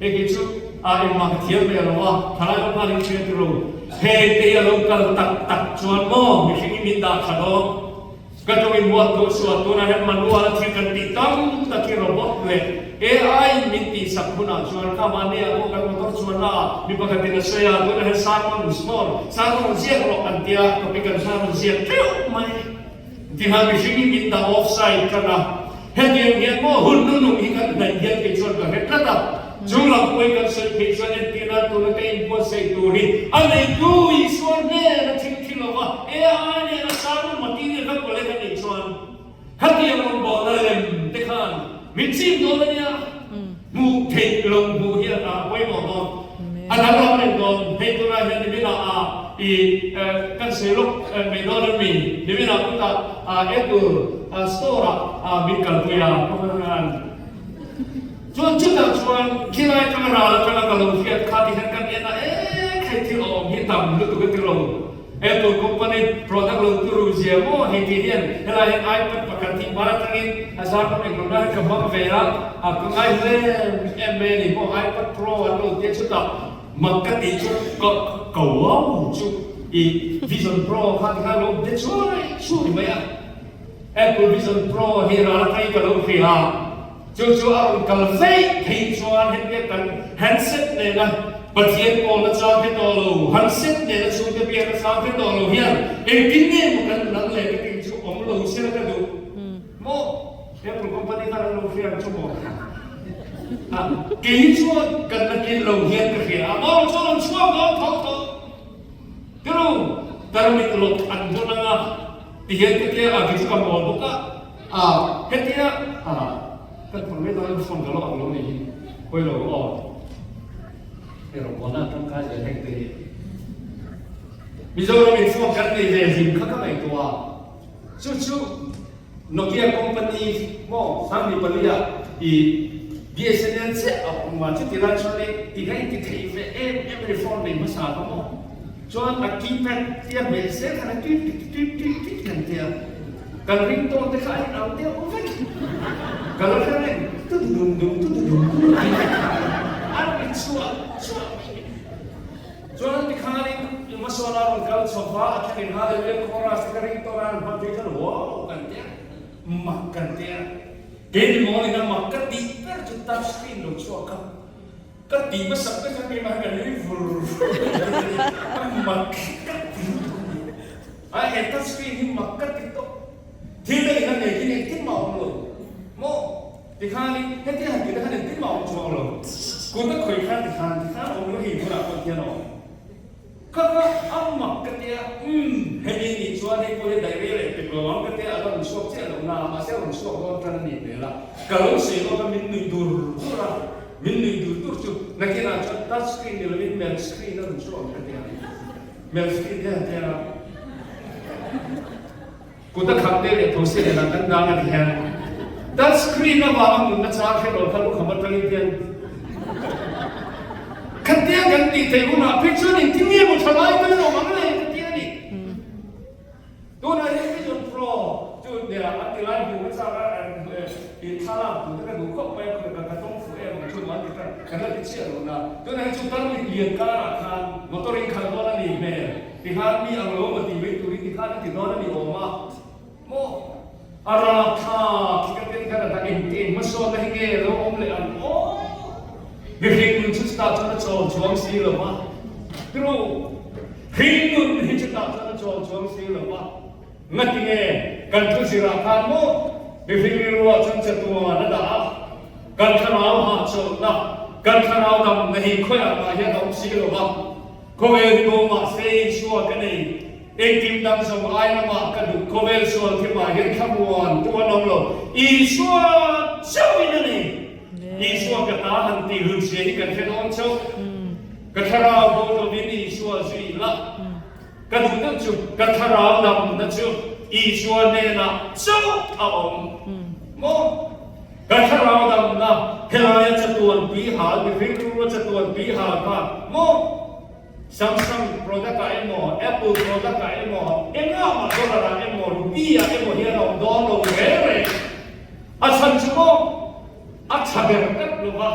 hei kei chu a engmah ka thiam ve lo a, thalai lam khan in hria tiro. Heng te hi a lo kal tak tak chuan maw mihring hi min dah tha dawn. Ka tawngin huat thu suah tunah hian manual a thil kan tih tam tak hi robot leh AI in min tihsak hunah chuan kha mahni ah pawh kan motor chuanna ah mi pakhatin a sawi a, tunah hian sermon small sermon ziak rawh kan tia topic an sermon ziak teuh mai tiha mihring hi min dah offside tan a, hetiang hian maw hun nunung hi kan hnaih hian kei chuan ka hre tlat a, chung lam pawhin kan sawi phei chuan entirna tuna ka inbuatsaih tur hi a neitu Isua hnen a thil thi lova AI nena sermon material kan collect a nih chuan Khatiang rawngbawlna lem te khan min chim dawn a nia, hmuh theih lo hmuh hi a pawimawh dawn, a danglam reng dawn. Hei tunah hian niminah a i kan sawi lawk mai dawn a mi, niminah kutah Apple store ah min kalpui a, chuan chutah chuan khilai atanga ral atanga ka lo hriat kha ti hian kan en a, e hei thil awm hi tam lutuk a ti lo. Apple company product lo turu zia maw hei tih hian helai hian iPad pakhat hi hmar atangin a zar pawh englo na hi ka hmang ve a, a ka ngai hle em mai a ni maw iPad Pro an lo tia chutah mak ka tih chu ka ko au chu i Vision Pro kha tikhan lo de chuai chuai mai a. Apple Vision Pro hi ral atangin ka lo hria. Chu chu a rawn kal feih theih chuan hetia kan handset nena Pathian pawlna chang hre tawh lo, handset nena chhungte biakna chang hre tawh lo hian engtin nge maw kan nang leh ka tih chu awm lo sela ka duh maw? Apple company khan an lo hria ang chu maw? A, kei chuan kan la tlin lo hian ka hria a, maw chuan rawn chhuak dawn tho tho. Tiro, tarmit lawk an dawn anga tihian ka tia a, kei chu ka mawl bawk a. A hetia a kan phone mai dawn phone ka lo ang lo ni hi hawi lo aw hei rawngbawl na tangkai zel heng te hi Mizoram in phone kan nei ve hlim kha ka ngaihtuah a chu chu Nokia company maw Sangni pali ah i BSNL chiah a awm a chuti lai chuan i ti kha in ti thei ve em em a ni phone nei hmasa kha maw chuan a keypad tia hmel zel khan a tit tit tit tit tit kan tia. Kan ring tawn te kha a inang deuh vek. Ka la hre reng, tu du dum dum, tu du dum dum tih te kha a rawn inchhuah chhuah mai a ni. Chuan tikhanin Imasona rawn kal chho va, a thenin Hallelujah chorus te ka ring tawn a, an hman phei chuan wow kan ti a, mak kan ti a. Keini mawlin a mak ka tih ber chu touch screen lo chhuak a, ka tih hmasak ber chuan keimah hi ka nui vur vur mai a ni. A mak ka ti lutuk a ni. A he touch screen hi mak ka ti tawp. Thil dang in a nei khi engtin mah a awm lo maw? Tikhanin hetia han tih te khan engtin mah a awm chuang lo. Kut a khawih khan tikhan tikhan a awm lo hei hmunah pawh hian a awm. Ka ka a mak ka tia umm hemi nih chuan hei pawh hi daih rei leh pek lo ang ka tia a la rawn chhuak chiah lo na mahse a rawn chhuak dawn tan a nih hmel a. Ka lo sawi lawk a min nuih dur dur a, min nuih dur dur chu nakinah chuan touch screen ni lovin mel screen a rawn chhuak ang ka tia. Hmelchhe te han tia kut a kham te leh those leh lah kan dang a ti hian touch screen avanga nunna chang hre lo kha lukham atangin hian khatia kan tih theih hunah phei chuan engtin nge maw tha lai kan awm ang le ka ti a ni. Tunah hian Vision Pro chu nia an ti lai hmuh hmasa a in thlalak duh te ka duh khawp mai a ka ka tawng fuh em ang chu an ti ta kan la ti chiah lo na tunah hian chu tarmit lian karah khan motor in khalh dawn a ni hmel ti khan mi ang lo maw ti mai turin ti khan an ti dawn a ni awm a maw a rap tha khi ka ten khan a dah engtin hmasawnna hi nge lo awm leh ang aw mihring nun chu chutah chuan a chawl chuang si lo va tru. Hringnun hi chutah chuan a chawl chuang si lo va, ngatinge kan thu zirah khan maw mihring rilruah chuan chatuan a dah a, kan thlarau hahchawlhna, kan thlarau damna hi khawiah mah hian a awm si lo va, khawvel hi bo mah se Isua ka nei, engkim dang zawng ai lamah ka duh, khawvel sual thimah hian thlamuan tu an awm lo, Isua chauhin a nei, Isua ka ta han tih hlut zia hi kan hre dawn chauh. Ka thlarau bo lovin Isua zui la, ka duh deuh chu ka thlarau damna chu Isua hnenah chauh a awm maw? Ka thlarau damna helaia chatuan tui hal mihring rura chatuan tui hal kha maw? Samsung product ah emaw, Apple product ah emaw, engah mah dollar ah emaw, rupee ah emaw hian a awm dawn lo reng reng. A chhan chu maw? A tha ber tlat lo va.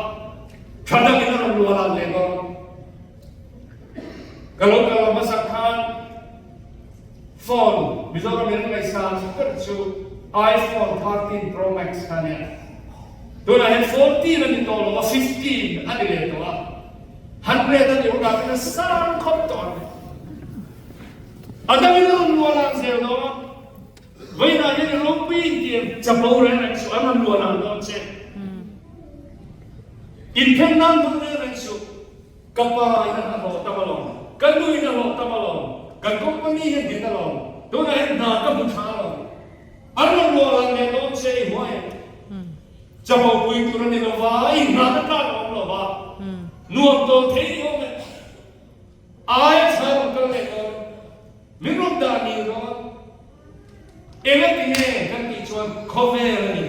Tha takin a rawn luah lan leh dawn. Ka lo kal lo hmasak khan phone Mizoram in an ngaihsan ber chu iPhone 13 Pro Max kha ania. Tunah hian 14 a ni tawh lo a, 15 a ni leh tawh a. 100 a ni hunah chuan a sang khawp tawh ang. A dangin a rawn luah lan zel dawn. Vawiinah hian i ropui intiam chapo reng reng suh, an rawn luah lan dawn che. Inphen nan tum reng reng suh. Ka pa in a hlawh tam alawm, ka nu in a hlawh tam alawm, kan company hian din alawm, tunah hian hna ka hmu tha alawm. An rawn luah lan leh dawn che i hmuh em? Chapo pui tur a ni lova, i hna na tlak a awm lova, nuam tawl thei ni awm e. Ai a chhai rawn kal leh dawn, min rawn dah ni dawn. Engati nge kan tih chuan khawvel a ni.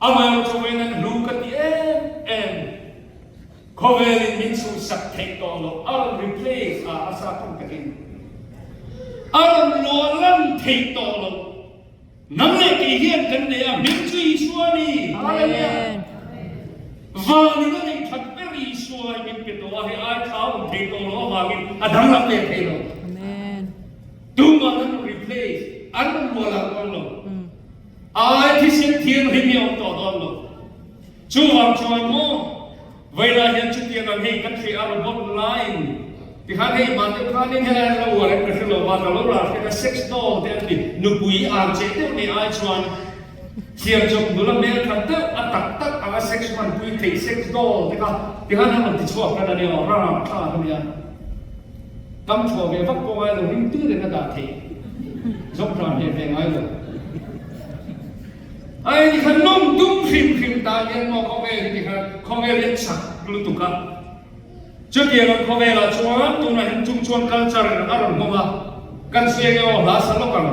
Amaherawhchu vawiin an hlu ka ti em em. Khawvelin min chhuhsak theih tawh loh a rawn replace a, a sa thung takin. theih tawh loh nang leh kei hian kan nei a, hming chu Isua a ni. Hallelujah! Vanin a neih that ber Isua hi min pe tawh a, hei ai tha awm thei tawh loh avangin a danglam leh thei lo. Tumah an rawn replace, an rawn luah lang dawn lo. Ai thisen thianghlim hi a awm tawh dawn lo. Chuvang chuan maw Vawilah hian chutiang ang hei kan hria a robot line tikhan hei mah deuh khanin helai an lo uar em ka hre lo va ka lo ral hret a sex doll te an ti nupui ang cheh deuh nei ai chuan thiam chawp nula hmel khat deuh a tak tak anga sex hmanpui theih sex doll te kha tikhan an rawn ti chhuak tan a nia aw ram thlak a nia kam chhuah ve vak pawh ngai lo ring tir in a dah theih zawng hram ve ve ngai lo. Ai ni khan nawm tum hrim hrim ta hian maw khawvel hi ti khan khawvel hi a chak lutuk a. Chutiang ang khawvelah chuan tunah hian chung chuan culture a rawn hmang a, kan sawi ange aw hla sa lawk ang.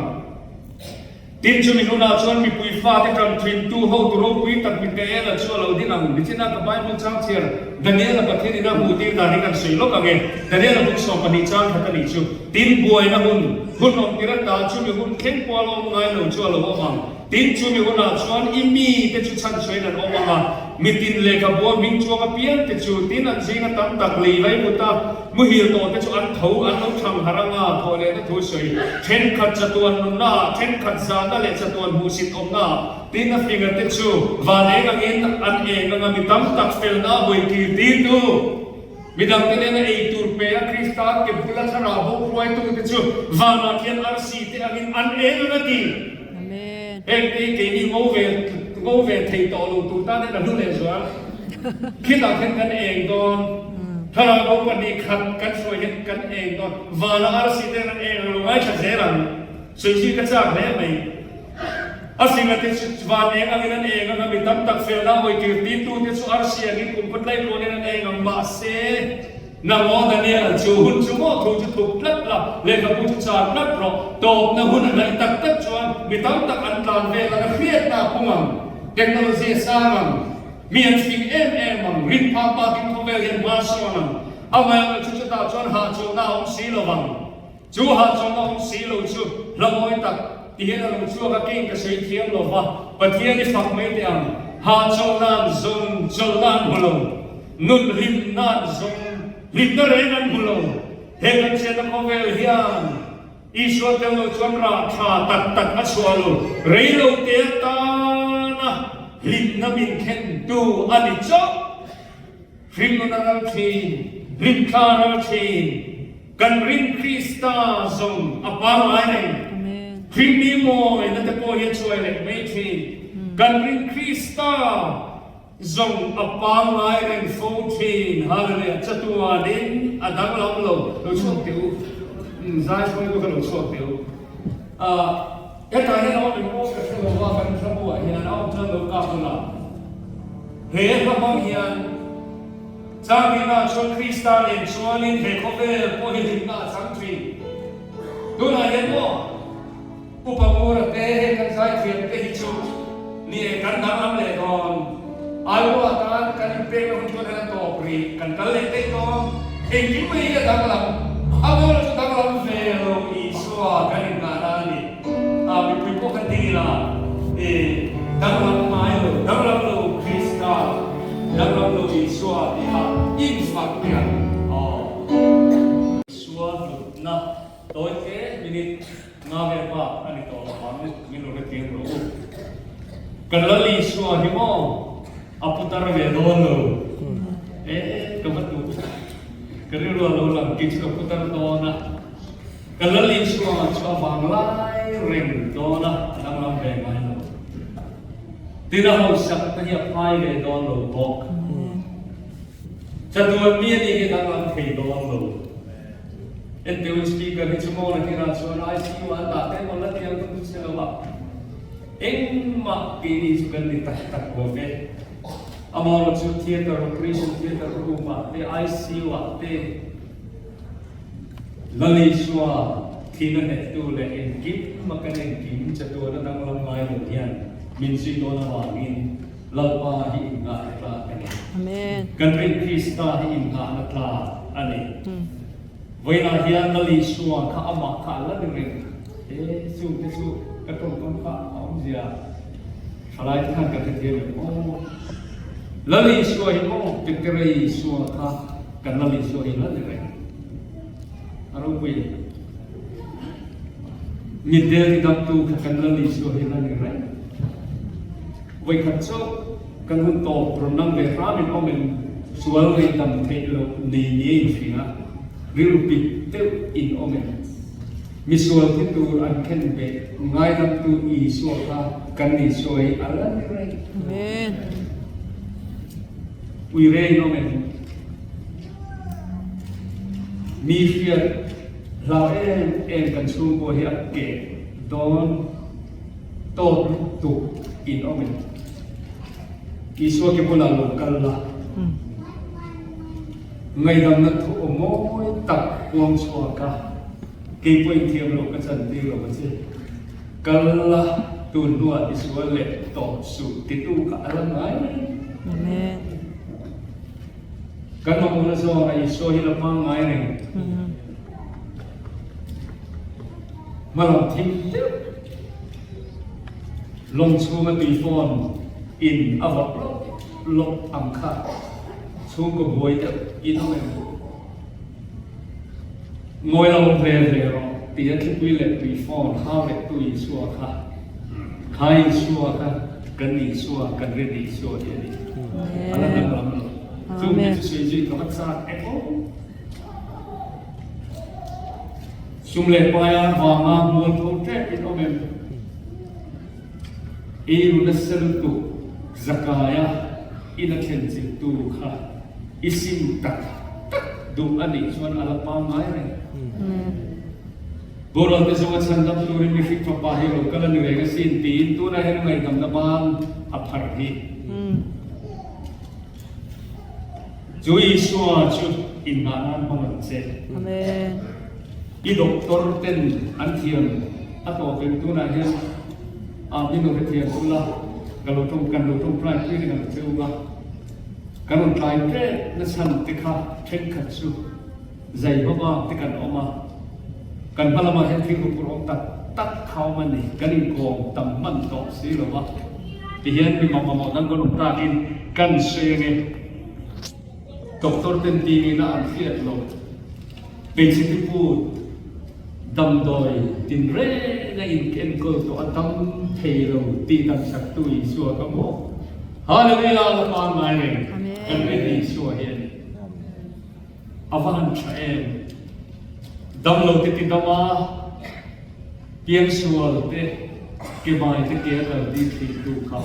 Tin chumi hunah chuan mipui fate tan thintu hotu ropui tak Mikaela chu a lo ding ang. Nichina ka Bible chang chhiar Daniela Pathian in a hmuh tir dan hi kan sawi lawk ang e. Daniela buk 12 chang khat a nih chu. Tin, buaina hun, hun awm tir ata chumi hun thleng kual awm ngai lo chu a lo awm ang. Tin, chumi hunah chuan i mite chu chhanchhuahin an awm ang a, mitin lehkhabua hming chuang apiang te chu, tin an zinga tam tak lei vai muta muhil tawh te chu an tho, an lo thlang harh ang a, thawh lehna thu sawi, thenkhat chatuan nunna ah, thenkhat zahna leh chatuan hmuhsit awmna ah, tin a finger te chu van eng angin an eng ang a, mi tam tak felna a hawi kir tirtu. Midangte nena ei tur pe a Krista ke bula thlarau bo hruaitute chu vanah khian arsi te angin an eng ang a ti. Heng te hi keini ngo ve ngo ve thei tawh lo tur tan hian a hlu leh zual. Khitah khian kan eng dawn. Thlarau bo 2 khat kan hruai hian kan eng dawn. Vanah arsi te an eng ang lo ngaithla zel ang. Sawichhi ka chak hle mai. A hringa te chu van eng angin an eng ang a, mi tam tak felna hawi kirtirtute chu arsi angin kum khaw tlai rualin an eng ang. Mahse, nang aw Daniel, chu hun chu maw thu chu thup tlat la, lehkhabu chu char tlat rawh. Tawpna hun a hnaih tak tak chuan mi tam tak an tlan vel ang a, hriatna a pung ang, technology a sang ang, mi an fing em em ang, rin phak bakin khawvel hian hma sawn ang. Amaherawhchu chu chutah chuan hahchawlhna a awm si lo vang. Chu hahchawlhna awm si lo chu hla mawi tak ti hian a lo chhuak a, kei ka sawi thiam lo va, Pathian i fak mai teh ang, hahchawlhna an zawng, chawlhna an hmu lo, nun hlimna an zawng, hlimna reng an hmu lo, he kan chhiatna khawvel hian Isua tel lo chuan rah tha tak tak a chhuah lo, rei lo te atana hlimna min thlentu a ni chauh. Hringnun a ral thin, hlimthla a ral thin, kan rin Krista zawng a pangngai reng. Hringmi mawina te pawh hi a chuai leh mai thin, kan rin Krista zawng a pangngai reng fo thin. Hallelujah! Chatuanin a danglam lo, lo chhuak teh u. Zai hruaitu kha lo chhuak teh u. Hetah hian a awm eng pawh ka hre lo a, kan hlabu ah hian a awm chuan lo kap ula. He hla hmang hian Changina chuan Krista nen chuanin he khawvel pawh hi hlimna a chang thin. Tunah hian maw Upa Ngura te hei kan zaithiam te hi chu ni e kan danglam leh dawn. Aiawh atan kan inpekna hun chuan hian a tawp rih, kan kal leh daih dawn. Engkim mai hi a danglam, a ber chu danglam ve lo Isua kan innghahna a ni. A mipui pawh kan ding ila e danglam ngai lo, danglam lo Krista, danglam lo Isua tiha infak hian aw. Isua hlutna tawi te minute nga vel bak a ni tawh lo ang, min lo hrethiam rawh u. Kan Lal Isua hi maw a putar ve dawn lo e ka va duh, ka rilru a lo lang kei chu ka putar dawn a. Ka Lal Isua chu a vang lai reng dawn a, a danglam ve ngai lo. Tin a hausak te hi a phai ve dawn lo bawk. Chatuan mi a nih hi a danglam thei dawn lo. Enteu speaker hi chu maw nakinah chuan ICU ah an dah te maw la tiang chu chu che lo a. Engmah keini chu kan ni tak tak lo ve. Amaherawhchu theatre operation theatre room ah te ICU ah te Lalisua thihna hnehtu leh engkim a kan engkim chatuana danglam ngai lo hian min zui dawn avangin Lalpa hi innghahna tlak a ni. Kan rin Krista hi innghahna tlak a ni. Vawiinah hian Lalisua kha amah kha a la ni reng. E chungte chu ka tawngkam kha a awmzia thalai te khan kan hrethiam em aw. Lal Isua hi maw Petera Isua kha kan Lal Isua hi la ni reng. A ropui e. Mitdel tidamtu kha kan Lal Isua hi la ni reng. Vawikhat chu kan hun tawp rawn lang ve hram in awm in sual ngaihdam theih loh nei ni a inhria, rilru pit deuh in awm em? Misual thi tur an khen beh ngaidamtu Isua kha kan Isua hi a la ni reng. Amen. Ui rei in awm em? Mi hriat hlau em em kan chhungkua hi a keh dawn. Tawt lutuk in awm em? Isua ke bulah lo kal la. Ngaihdamna thu aw mawi tak puang chhuak a, kei pawh inthiam loh ka chan tir lo a che. Kal la, tun hnuah Isua leh tawh suh titu kha a la ngai. Amen. Kan mamawhna zawnah Isua hi la pangngai reng. Hmalam thim deuh lawng chhunga tui fawn in a vawrh lawp lawp ang kha chhungkaw buai deuh in awm em? Ngawi lo ve ve rawh tia thlipui leh tui fawn hau leh tu Isua kha kha Isua kha kan Isua kan rin Isua hi a ni. A la danglam lo. Chung hi chu sawi zui ka va chak em aw. Sum leh paia vanga mualpho tep in awm em? Eiru nasa lutuk Zakaia ina thlen chiltu kha i sim tak tak duh a nih chuan a la pangngai reng. Boral te zawnga chhandam turin mihring fapa hi lo kal a ni reng asin tiin tunah hian ngaihdamna ban a pharh hi. Chu Isua chu inngah nan hmang ang che. Amen. I doctor ten an thiam a tawp em tunah hian a min lo hrethiam ula ka lo tawng kan lo tawngtai pui reng ang che u a. Kan rawn tlai tep na chhan te kha thenkhat chu zai hmaba te kan awm a. Kan hma lamah hian thil huphurh awm tak tak kha awm a ni. Kan inkawm tam hman tawh si lo va. Tihian mi mamawh dang kan awm takin kan sawi ange. Doctor ten tihngihna an hriat lo. Hmeichhe pipu damdawi tinreng a inenkawl tawh a dam thei lo tih damsaktu Isua ka maw? Hallelujah! La pangngai reng kan rin Isua hi a ni. A va han tha em! Damlo te ti dam a, piangsual te, kemai te ke a kal tir thin tu kha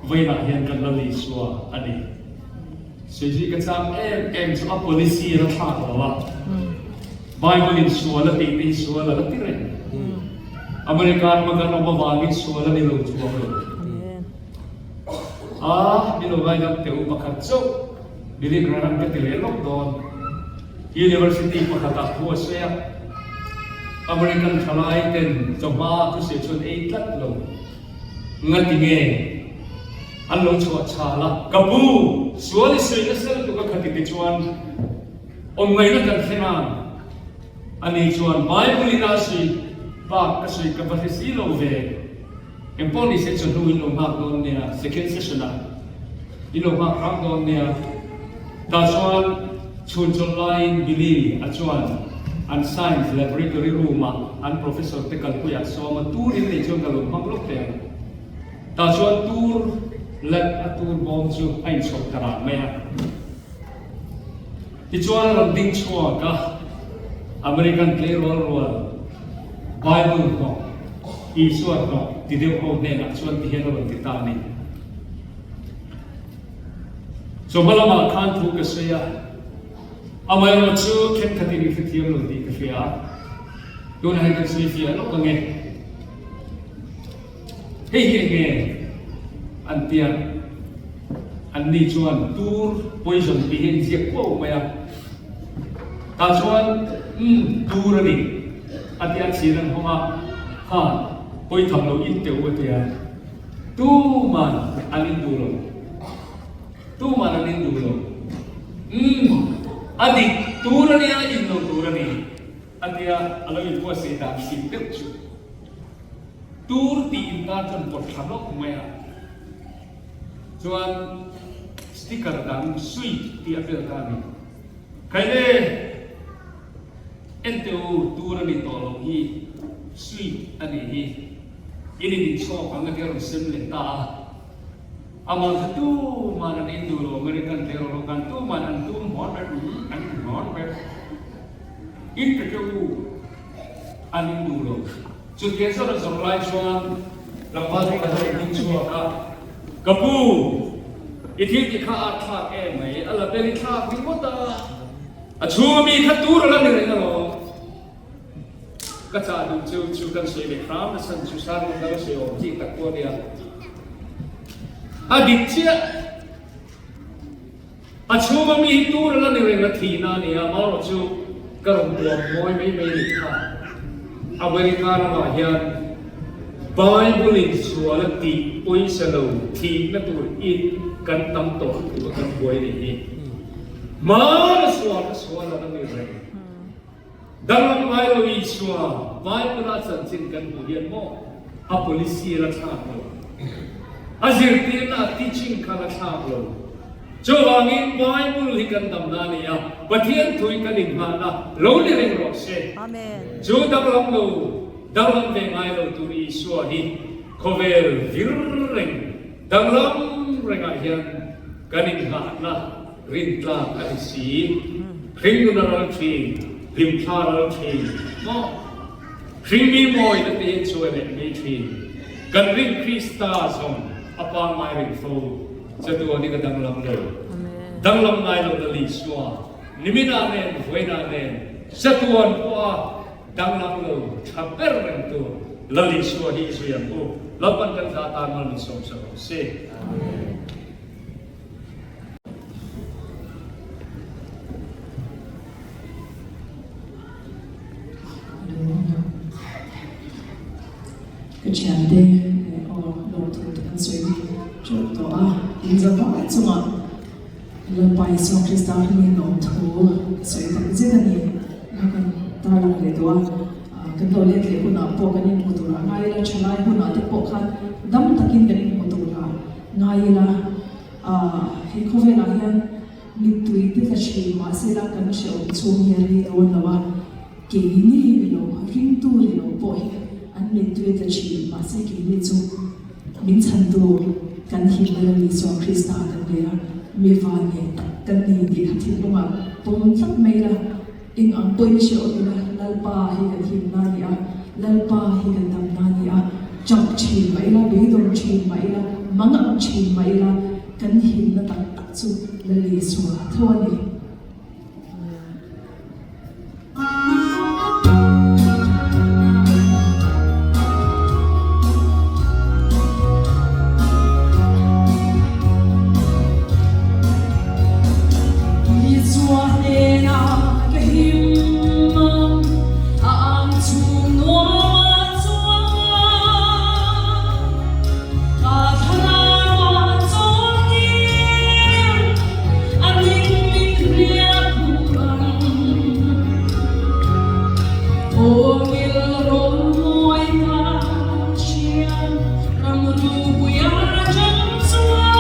vawiinah hian kan Lal Isua a ni. Sawizi ka chak em em chu a policy a la thlak lo a, Bible in sual a tih te hi sual a la ti reng. America rama kan awm avangin sual a ni lo chuang lo. A, min lo ngaidam teh u pakhat chauh. Billy Graham ka ti leh lawk dawn. University pakhatah thu a sawi a, American thalai ten chawhma thusiah chuan ei tlat lo. Ngati nge an lo chhuah chhal a, ka pu, sual i sawi nasa lutuk a khati te chuan awm ngaihna kan thleng ang. Ani chuan Bible in a sawi bak ka sawi ka va hre si lo ve. Engpawh ni se chawhnu in lo nghak dawn nia, second session ah in lo nghak hram dawn nia. Tah chuan chhun chawlh laiin Billy a chuan an science laboratory room ah an professor te kalpuiah sawm a, tur in nei chuan ka lo hmang lawk teh ang. Tah chuan tur lab a tur bawm chu a inchhawp ta ran mai a. Tichuan a rawn ding chhuak a, American tleirawl rual Bible hnawk, Isua hnawk ti deuh ho hnenah chuan ti hian a rawn ti ta a ni. Chawhma lamah khan thu ka sawi a, amaherawh chu thenkhatin i hrethiam lo tih ka hria a, tunah hian kan sawi fiah lawk ang e. Hei hi enge an tia? Anni chuan tur, poison, tih hi an ziak kuau mai a. Tah chuan, Umm, tur a ni, a ti a, chhin an hawng a, Ha, pawi tham lo in teh u, a ti a. Tuman an in duh lo. Tuman an in duh lo. Umm, a dik, tur a nia, in lo tur a ni, a ti a, a lo inbuatsaih dan hrim deuh chu. Tur tih intar chuan pawt thla hlawk mai a. Chuan sticker dang sweet tih a bel ta a ni. Khaile en teh u, tur a ni tawh lo hi, sweet a nih hi. In in inchhawk ang a ti a rawn sem leh ta a. Amah kha tuman an in duh lo, American tleirawl ho khan tuman an tum hawn vek, an in hawn vek. In pe teh u, an in duh lo. Chutiang chuan a zawrh lai chuan tlangval pakhat a rawn ding chhuak a, Ka pu, i thil ti kha a thlak em mai, a la bel i thlak ringawt a, a chhung ami kha tur a la ni reng alawm. Ka chah duh chu chu kan sawi leh hram na chhan chu Sarun dang a sawi awm chi tak pawh a nia. A dik chiah. A chhung ami hi tur a la ni reng a thihna a ni a, amaherawh chu ka rawn tuam mawi mai mai nih kha. America ramah hian Bible in sual a tih pawisa lo thihna tur in kan tam tawh lutuk a kan buai nih hi. Hmana sual kha sual a la ni reng. Danglam ngai lo Isua Bible ah chanchin kan hmuh hian maw a policy a la thlak lo. A zirtirna a teaching kha la thlak lo. Chuvangin Bible hi kan damna a ni a, Pathian thu hi kan inghahna lo ni reng rawh se. Chu danglam lo, danglam ve ngai lo tur Isua hi khawvel vir reng, danglam rengah hian kan inghahna Rintlak a ni si. Hringnun a ral thin, hlimthla a ral thin maw? Hringmi mawi na te hian chuai leh mai thin. Kan rin Krista zawng a pangngai reng fo. Chatuan in a danglam lo. Danglam ngai lo na Lisua, niminah nen, vawiinah nen, chatuan pawha danglam lo tha ber reng tur Lal Isua hi i zui ang u. Lalpan kan hla tan mal min sawmsak rawh se. Amen. Ka thiante aw lawmthu te kan sawi teuh tawh a, in za vak chungah Lalpa Isua Krista hmingin lawmthu ka sawi tak zet a ni kha kan tarlang leh tawh a, kan lo let leh hunah pawh kan inhmu tur a ngai ila thalai hunah te pawh khan dam takin kan inhmu tur a. Ngai ila, aah, he khawvelah hian mittui te tla thin mahse la kan hrehawm chhung hi a rei dawn lo a, keini ni lo, ringtu ni lo pawh hi an mittui a tla thin mahse keini chu min chhantu kan himna la ni chuan Krista kan nei a, mi van ngei tak kan ni tih kha thinlungah pawm tlat mai ila. Eng ang pawhin hrehawm ila, Lalpa hi kan himna a ni a, Lalpa hi kan damna a ni a, chak thin mah ila, beidawng thin mah ila, mang ang thin mah ila, kan himna tak tak chu Lal Isua tho a ni. Isua hnenah ka him a, a ang chhung nuamah chuan ka thlarau a chawl tir, a ning min riak hmuh ang. Awngil rawn mawi ta thian ram rupuia chang chuan.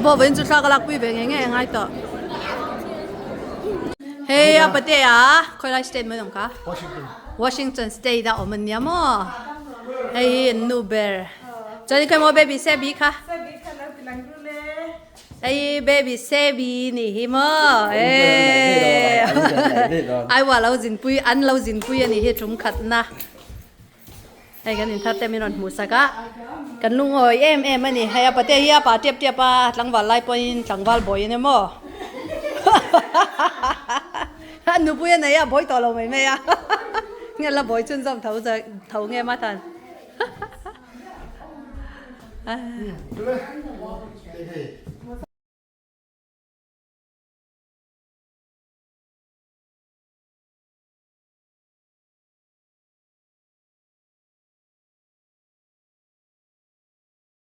pawh vawiin chu thla ka lakpui ve ngei ngei a ngai tawh. Hei a patea khawilai state mai awm kha? Washington state a awm ania maw? Hei hi an nu ber. Chuan khawi maw baby Sebi kha? Hei baby Sebi ni hi maw? Aiwa lo zinpui an lo zinpui a nih hi tum khatna. Hei kan inthar te min rawn hmuh sak a, kan lungawi em em a ni. Hei a pate hi a pa tep tep a, tlangval lai pawhin tlangval bawi a ni maw? A nupui a nei a, bawi tawh lo mai mai a. Nge la bawi chhunzawm tho tho nge ma than.